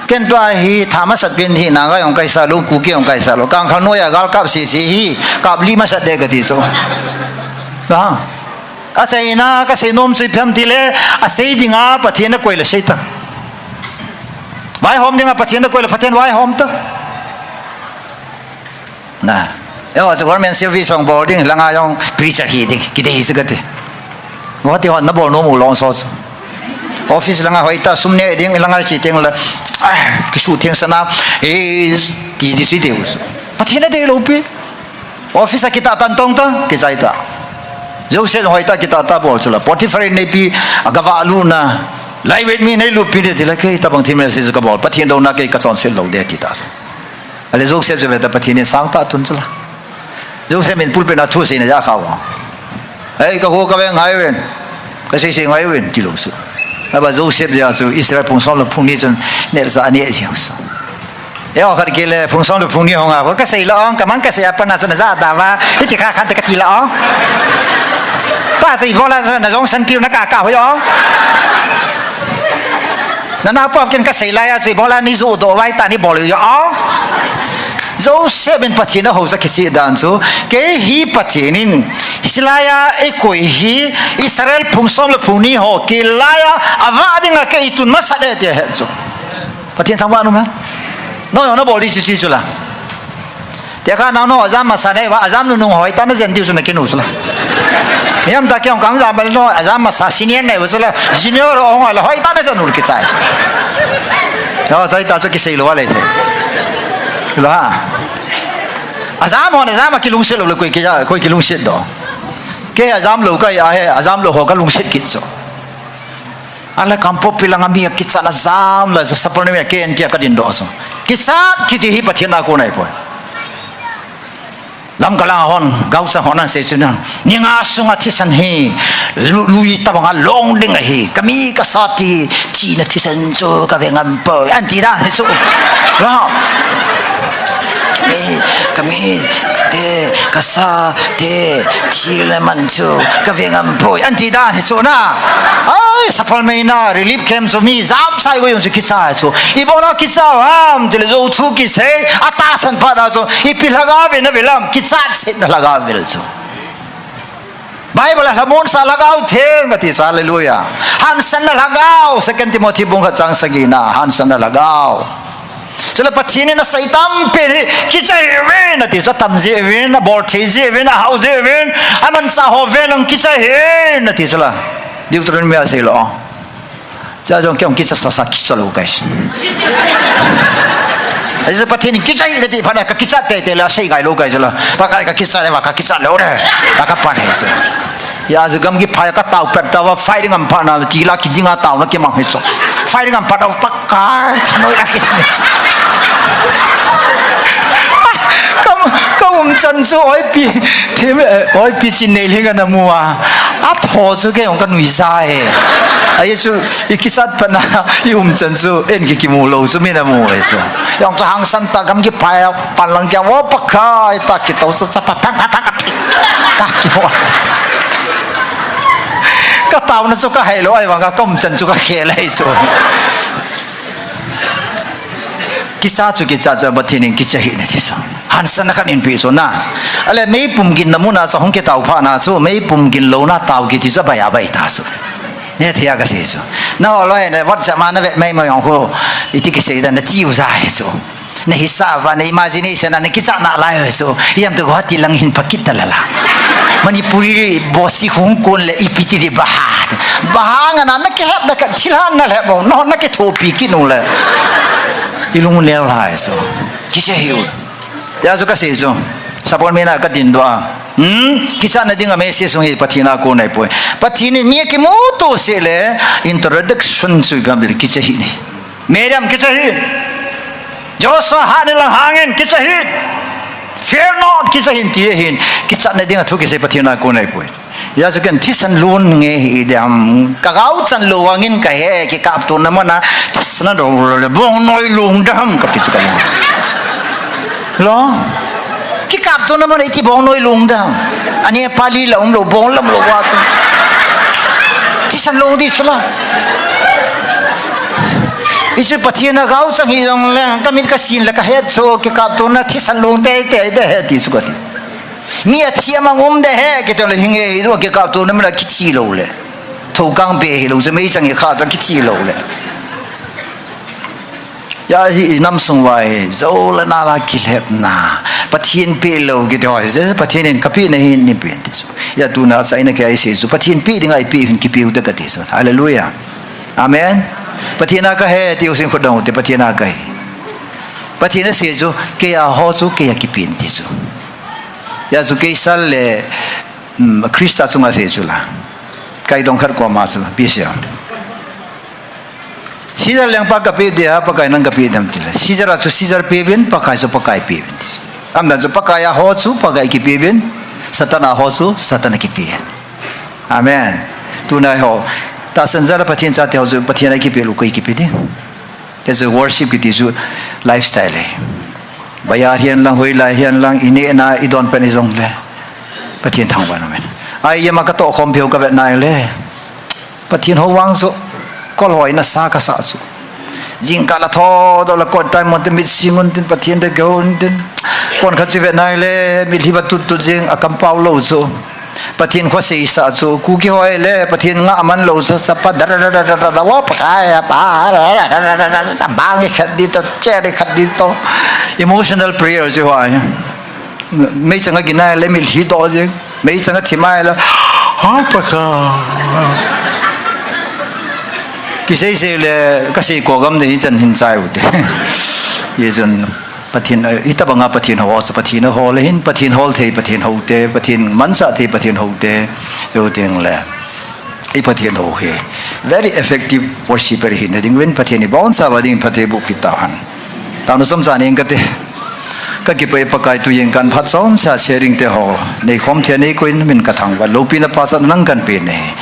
Ken tua hi tha masat pen hi Naga jong ka hi sa lou, Kuki jong ka hi sa lou. Kangkhal noi a gal kap sese hi, kap li masat de ka ti chu. Ha. Achaina ka sei nom chu ipi ham ti le, a sei dinga Pathen na koi le sei ta. Vaihom dinga Pathen na koi le Pathen vaihom ta. Na. Eiho chu government service hung bol ding, langa jong preacher hi ding, kidei chu ka ti. Guwahati hon na bol nom u lou so chu. Office langa hoitah sum ne ding, langa chi teng le, ah, kisutheng sana, eh, ti di si deu chu. Pathen na dei lou pi. Office a kitah tan tong ta, kichai ta. Joseph hoitah kitah tah bol chu la. Potiphar in neipi, a gava lu na. Lai wet mi neilupi de ti la kei tabang thil message ka bol. Pathen douna kei ka chonset lou de ti ta. Ale Joseph chu ve ta Pathen in sang tah tun chu la. Joseph in pulpit a thu seina ja kha va. Ei, ka ho ka ve ngai ven. Ka sei sei ngai ven ti lou chu. Aba Joseph ja chu Israel phung som le phung ni chun nel sa ne jeng chu. Eiho khat kile phung som le phung ni hung a, ka sei lou ong, ka mang ka sei a pan a chu na ja da va, hiti kha khat ka ti lou ong. Pa chu ibola chu na jong san piu na ka ka hoi ong. Na na pa ken ka sei lai a chu ibola ni ju do vai ta ni bol yo ong. Joseph in Pathen a housa kicheh dan chu, kei hi Pathen in, hilai a eikoi hi Israel phung som le phung ni ho kilai a, ava dinga kei tun masat e ti ahe chu. Pathen thangvah in um hen. Nangho jong na bol di chu chu chu la. Tia kha nangho jam masa nei va, ajam nunung hoi tah na jen diu chu na kinu chu la. Mihem tah kei jong kang jam bal no, ajam masa senior nei u chu la, junior ong la hoi tah na jen u kichai. Yo, chai ta chu kisei lou a le the. Lo ha. Ajam ho na jam a kilungset lou le koi ki, koi kilungset do. Kei ajam lou ka hi a he, ajam lou ho ka lungset kit chu. Ala Kangpokpi langa mi a kichat a jam la, Sapormeina a kei en tia ka din doh so. Kichat kiti hi Pathen a kon ahi poi. Lamka langa hon, gaocha hon an sei chu nan. Ni nga sunga thisan hi, lu, lui tabang a long ding ahi. Ka mi ka sa ti, thina thisan chu ka ve ngam poi. An ti dan hi chu. Ra. Ka mi, ka mi, te, ka sa, te, thil le man chu, ka ve ngam poi. An ti dan hi chu na. Ai, Sapormeina, relief camp chu mi jam chai ko jong chu kicha chu. Ibola kicha ham, chule jou thu kisei, a tahsan phat a chu. Ipi lhagao ve na ve lam, kichat set na lhagao ve chu. Bible a lhamon sa lhagao theng kati chu, hallelujah. Hansanna lhagao, Second Timothy bung khat chang sagi na, hansanna lhagao. Chule Pathen in asei tampen hi, kicha hih uvin ati chu, atam jeh uvin, abol thei jeh uvin, ahao jeh uvin, amanchah ho uvin, nang kicha hih in ati chu la. Deuteronomy a sei lou. Cha jong kei jong kicha sasa kicha lou kai. Ahi chu Pathen in kicha hih in ati phat na ka kicha teitei le asei ngai lou kai chu la. Pakai ka kicha le va ka kicha lou le. Ta ka pan he chu. Hia chu gamgi phai a ka tao pet tao a firing am phat na ti la kiding a taona kimang hi chu. Firing am phat a Pakai thanoi la kiding hi chu. Ka, ka umchan chu oipi, thim, eh, oipi Chinneiling ana mu a. Atho chu kei jong ka nuija e. Ahi chu i kichat phat na i umchan chu en ki kimu lou chu mi na mu e chu. Jong chu hangsan ta gamgi phai a pan lang kia vo Pakai ta kitou sa sa pa phang phang phang. Ta kimu. Ka taona chu ka hai lou ahi vang ka umchan chu ka khel ahi chu. Kicha chu kicha chu Pathen in kicha hih in ati chu. Hansanna khat in pe chu na. Ale meipum ginna mun a chu hung kitao phat na chu meipum gin louna tao kiti chu abai abai ta chu. Neh thei a ka sei chu. Na ho loi ne WhatsApp ma na vet mai mai jong khu. Iti kisei dan na tiu ja hi chu. Na hisap a, na imagination a, na kichat nalai ho chu. Iam tu Guwahati lang hin pha kit ta la la. Manipuri boss hi hung kon le ipi ti di baha. Baha nga na, na kihep na ka thilhan na lhep bou. Na, na kithopi kit nu le. I lung neo lai chu. Kicha hih u. Hijeh chun kasei chu, support mi na kadindoh a. Hmm? Kichatna dinga message sung hi Pathen a kon ahipoi. Pathen in mi akimuto seh le introduction chu ipi ham itile kicha hih in. Miriam kicha hih in. Joshua hat ni lang hang in kicha hih in. Fear not kicha hih in ti ahin. Kichatna dinga thu kisei Pathen a kon ahipoi. Hijeh chun ken thisan lung nge hidem. Ka gao chan lou vangin kahe, kikaptona mana thisan alung le bongnoi lung dem kati chu kalung. Lo. Kikaptona mana iti bongnoi lung dem. Ani pali la umlou bong lam lou va chu. Thisan lung di chu la. Hichu Pathen a gao chang hijongle, kamit kasin le kahet chu kikaptona thisan lung teitei de ahi ti chu kati. Mi athi amang um de ahi, kiti le hinge, hichu kikaptona mana kithi lou le. Thoukang pe hilou, chu meichang hi kha chu kithi lou le. Hijeh hi inam sung uva hi, jou le nal a kilhepna. Pathen pe lou kiti ho, hijeh Pathen in kapeh nahi, neipe in ti chu. Hijeh tuna achaina keiya isei chu, Pathen pe dinga ipeh u hin kipe u te kati chu. Hallelujah. Amen. Pathen a kahi ti u sin khut dong u te, Pathen a kahi. Pathen asei chu, keiya ho chu, keiya kipe in ti chu. Hijeh chu kei sal le, um, Christa chunga sei chu la. Kaidong khat koma chu, Bishop. Caesar lengpa kapeh dia, Pakai nang kapeh dem tile. Caesar a chu Caesar peuvin, Pakai chu Pakai peuvin ti chu. Aumdan chu Pakai a ho chu, Pakai kipeuvin, Satan a ho chu, Satan a kipeuvin. Amen. Tuna ho, tahsan jal a Pathen chate ho chu, Pathen a kipeh lou koi kipe ding. Hijeh chu worship kiti chu lifestyle ahi. Baiya hihen lang, hoilai hihen lang, inehna, idon pen ijongle. Pathen thangvah in um in. Ai, ima katoh khom peh u kavet nai le. Pathen hou vang chu, kol hoi nasa kasa chu. Jingkah la thodoh la kot time mon tin mit sing un tin Pathen te kihou un tin. Kon khat chu vet nai le, mitlhi va tut tut jing a kampao lou chu. Pathen khoseisa chu, Kuki ho le, Pathen ngah man lou chu, sapa da da da da da da da, wa pa kai pa, da da da da da da, bang khat di to, chair khat di to. Emotional prayer chu ho ai. Meichang a ginai le mitlhi doh jing. Meichang a thimai le. Ha pa ka. Kisei sei le kasei ko gam de hi chan hin chai u te. Hijeh chun Pathen, eh, hitabanga Pathen hou chu Pathen hou le hin, Pathen hol thei Pathen hou te, Pathen mansah thei Pathen hou te. Chuteng le. I Pathen hou hi very effective worshipper hina dinguvin Pathen in ibonchauva dingin phatthei boh peh tauhen. Taona chomcha nei inge kati. Kakipah e Pakai, tujing kan phat chomcha sharing te ho neikhom thei a neikoi in min kathangvah. Loupina pachatna nang kahin pe ahi.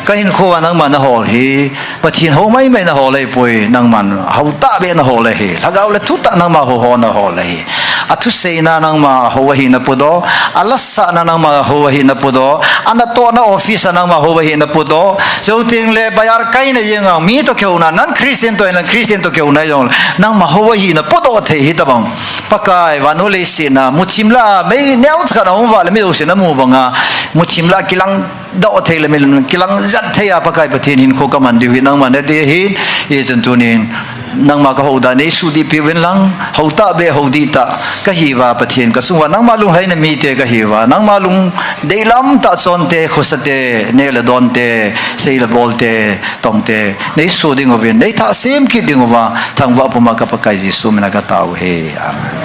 Kahinkho a nangma nahol hi Pathen hou maimai nahol ahipoi, nangman hou tahbeh nahol ahi. Lhagao le thutah nangma hou ho nahol ahi. Athuseina nangma hou ahi napodoh, alasahna nangma hou ahi napodoh, anatohna office a nangma hou ahi napodoh, chuteng le bazar kaina jenga mi toh kihouna, non-Christian toh, non-Christian toh kihouna jong, nangma hou ahi napodoh thei hitabang. Pakai, vannoi leiset a, muthim lah a, mei neocha khat ahung vah le mi jousen amu banga, muthim lah a kilang doh thei le mi kilang jat thei a Pakai Pathen hinkho kaman diu hi nangma nadei ahi, hijeh chun tunin nangma kahou dan neisuhdih peh uvin lang, hou tahbeh hou dihtah kahiuva Pathen, kasunguva nangma lunglhaina mite kahiuva, nangma lungdei lam tah chonte, khosate, neh le donte, sei le bolte, tongte, neisuh dinguvin, neithah sem kit dinguva, thangvah puma ka Pakai Jesu mina katao uve. Amen.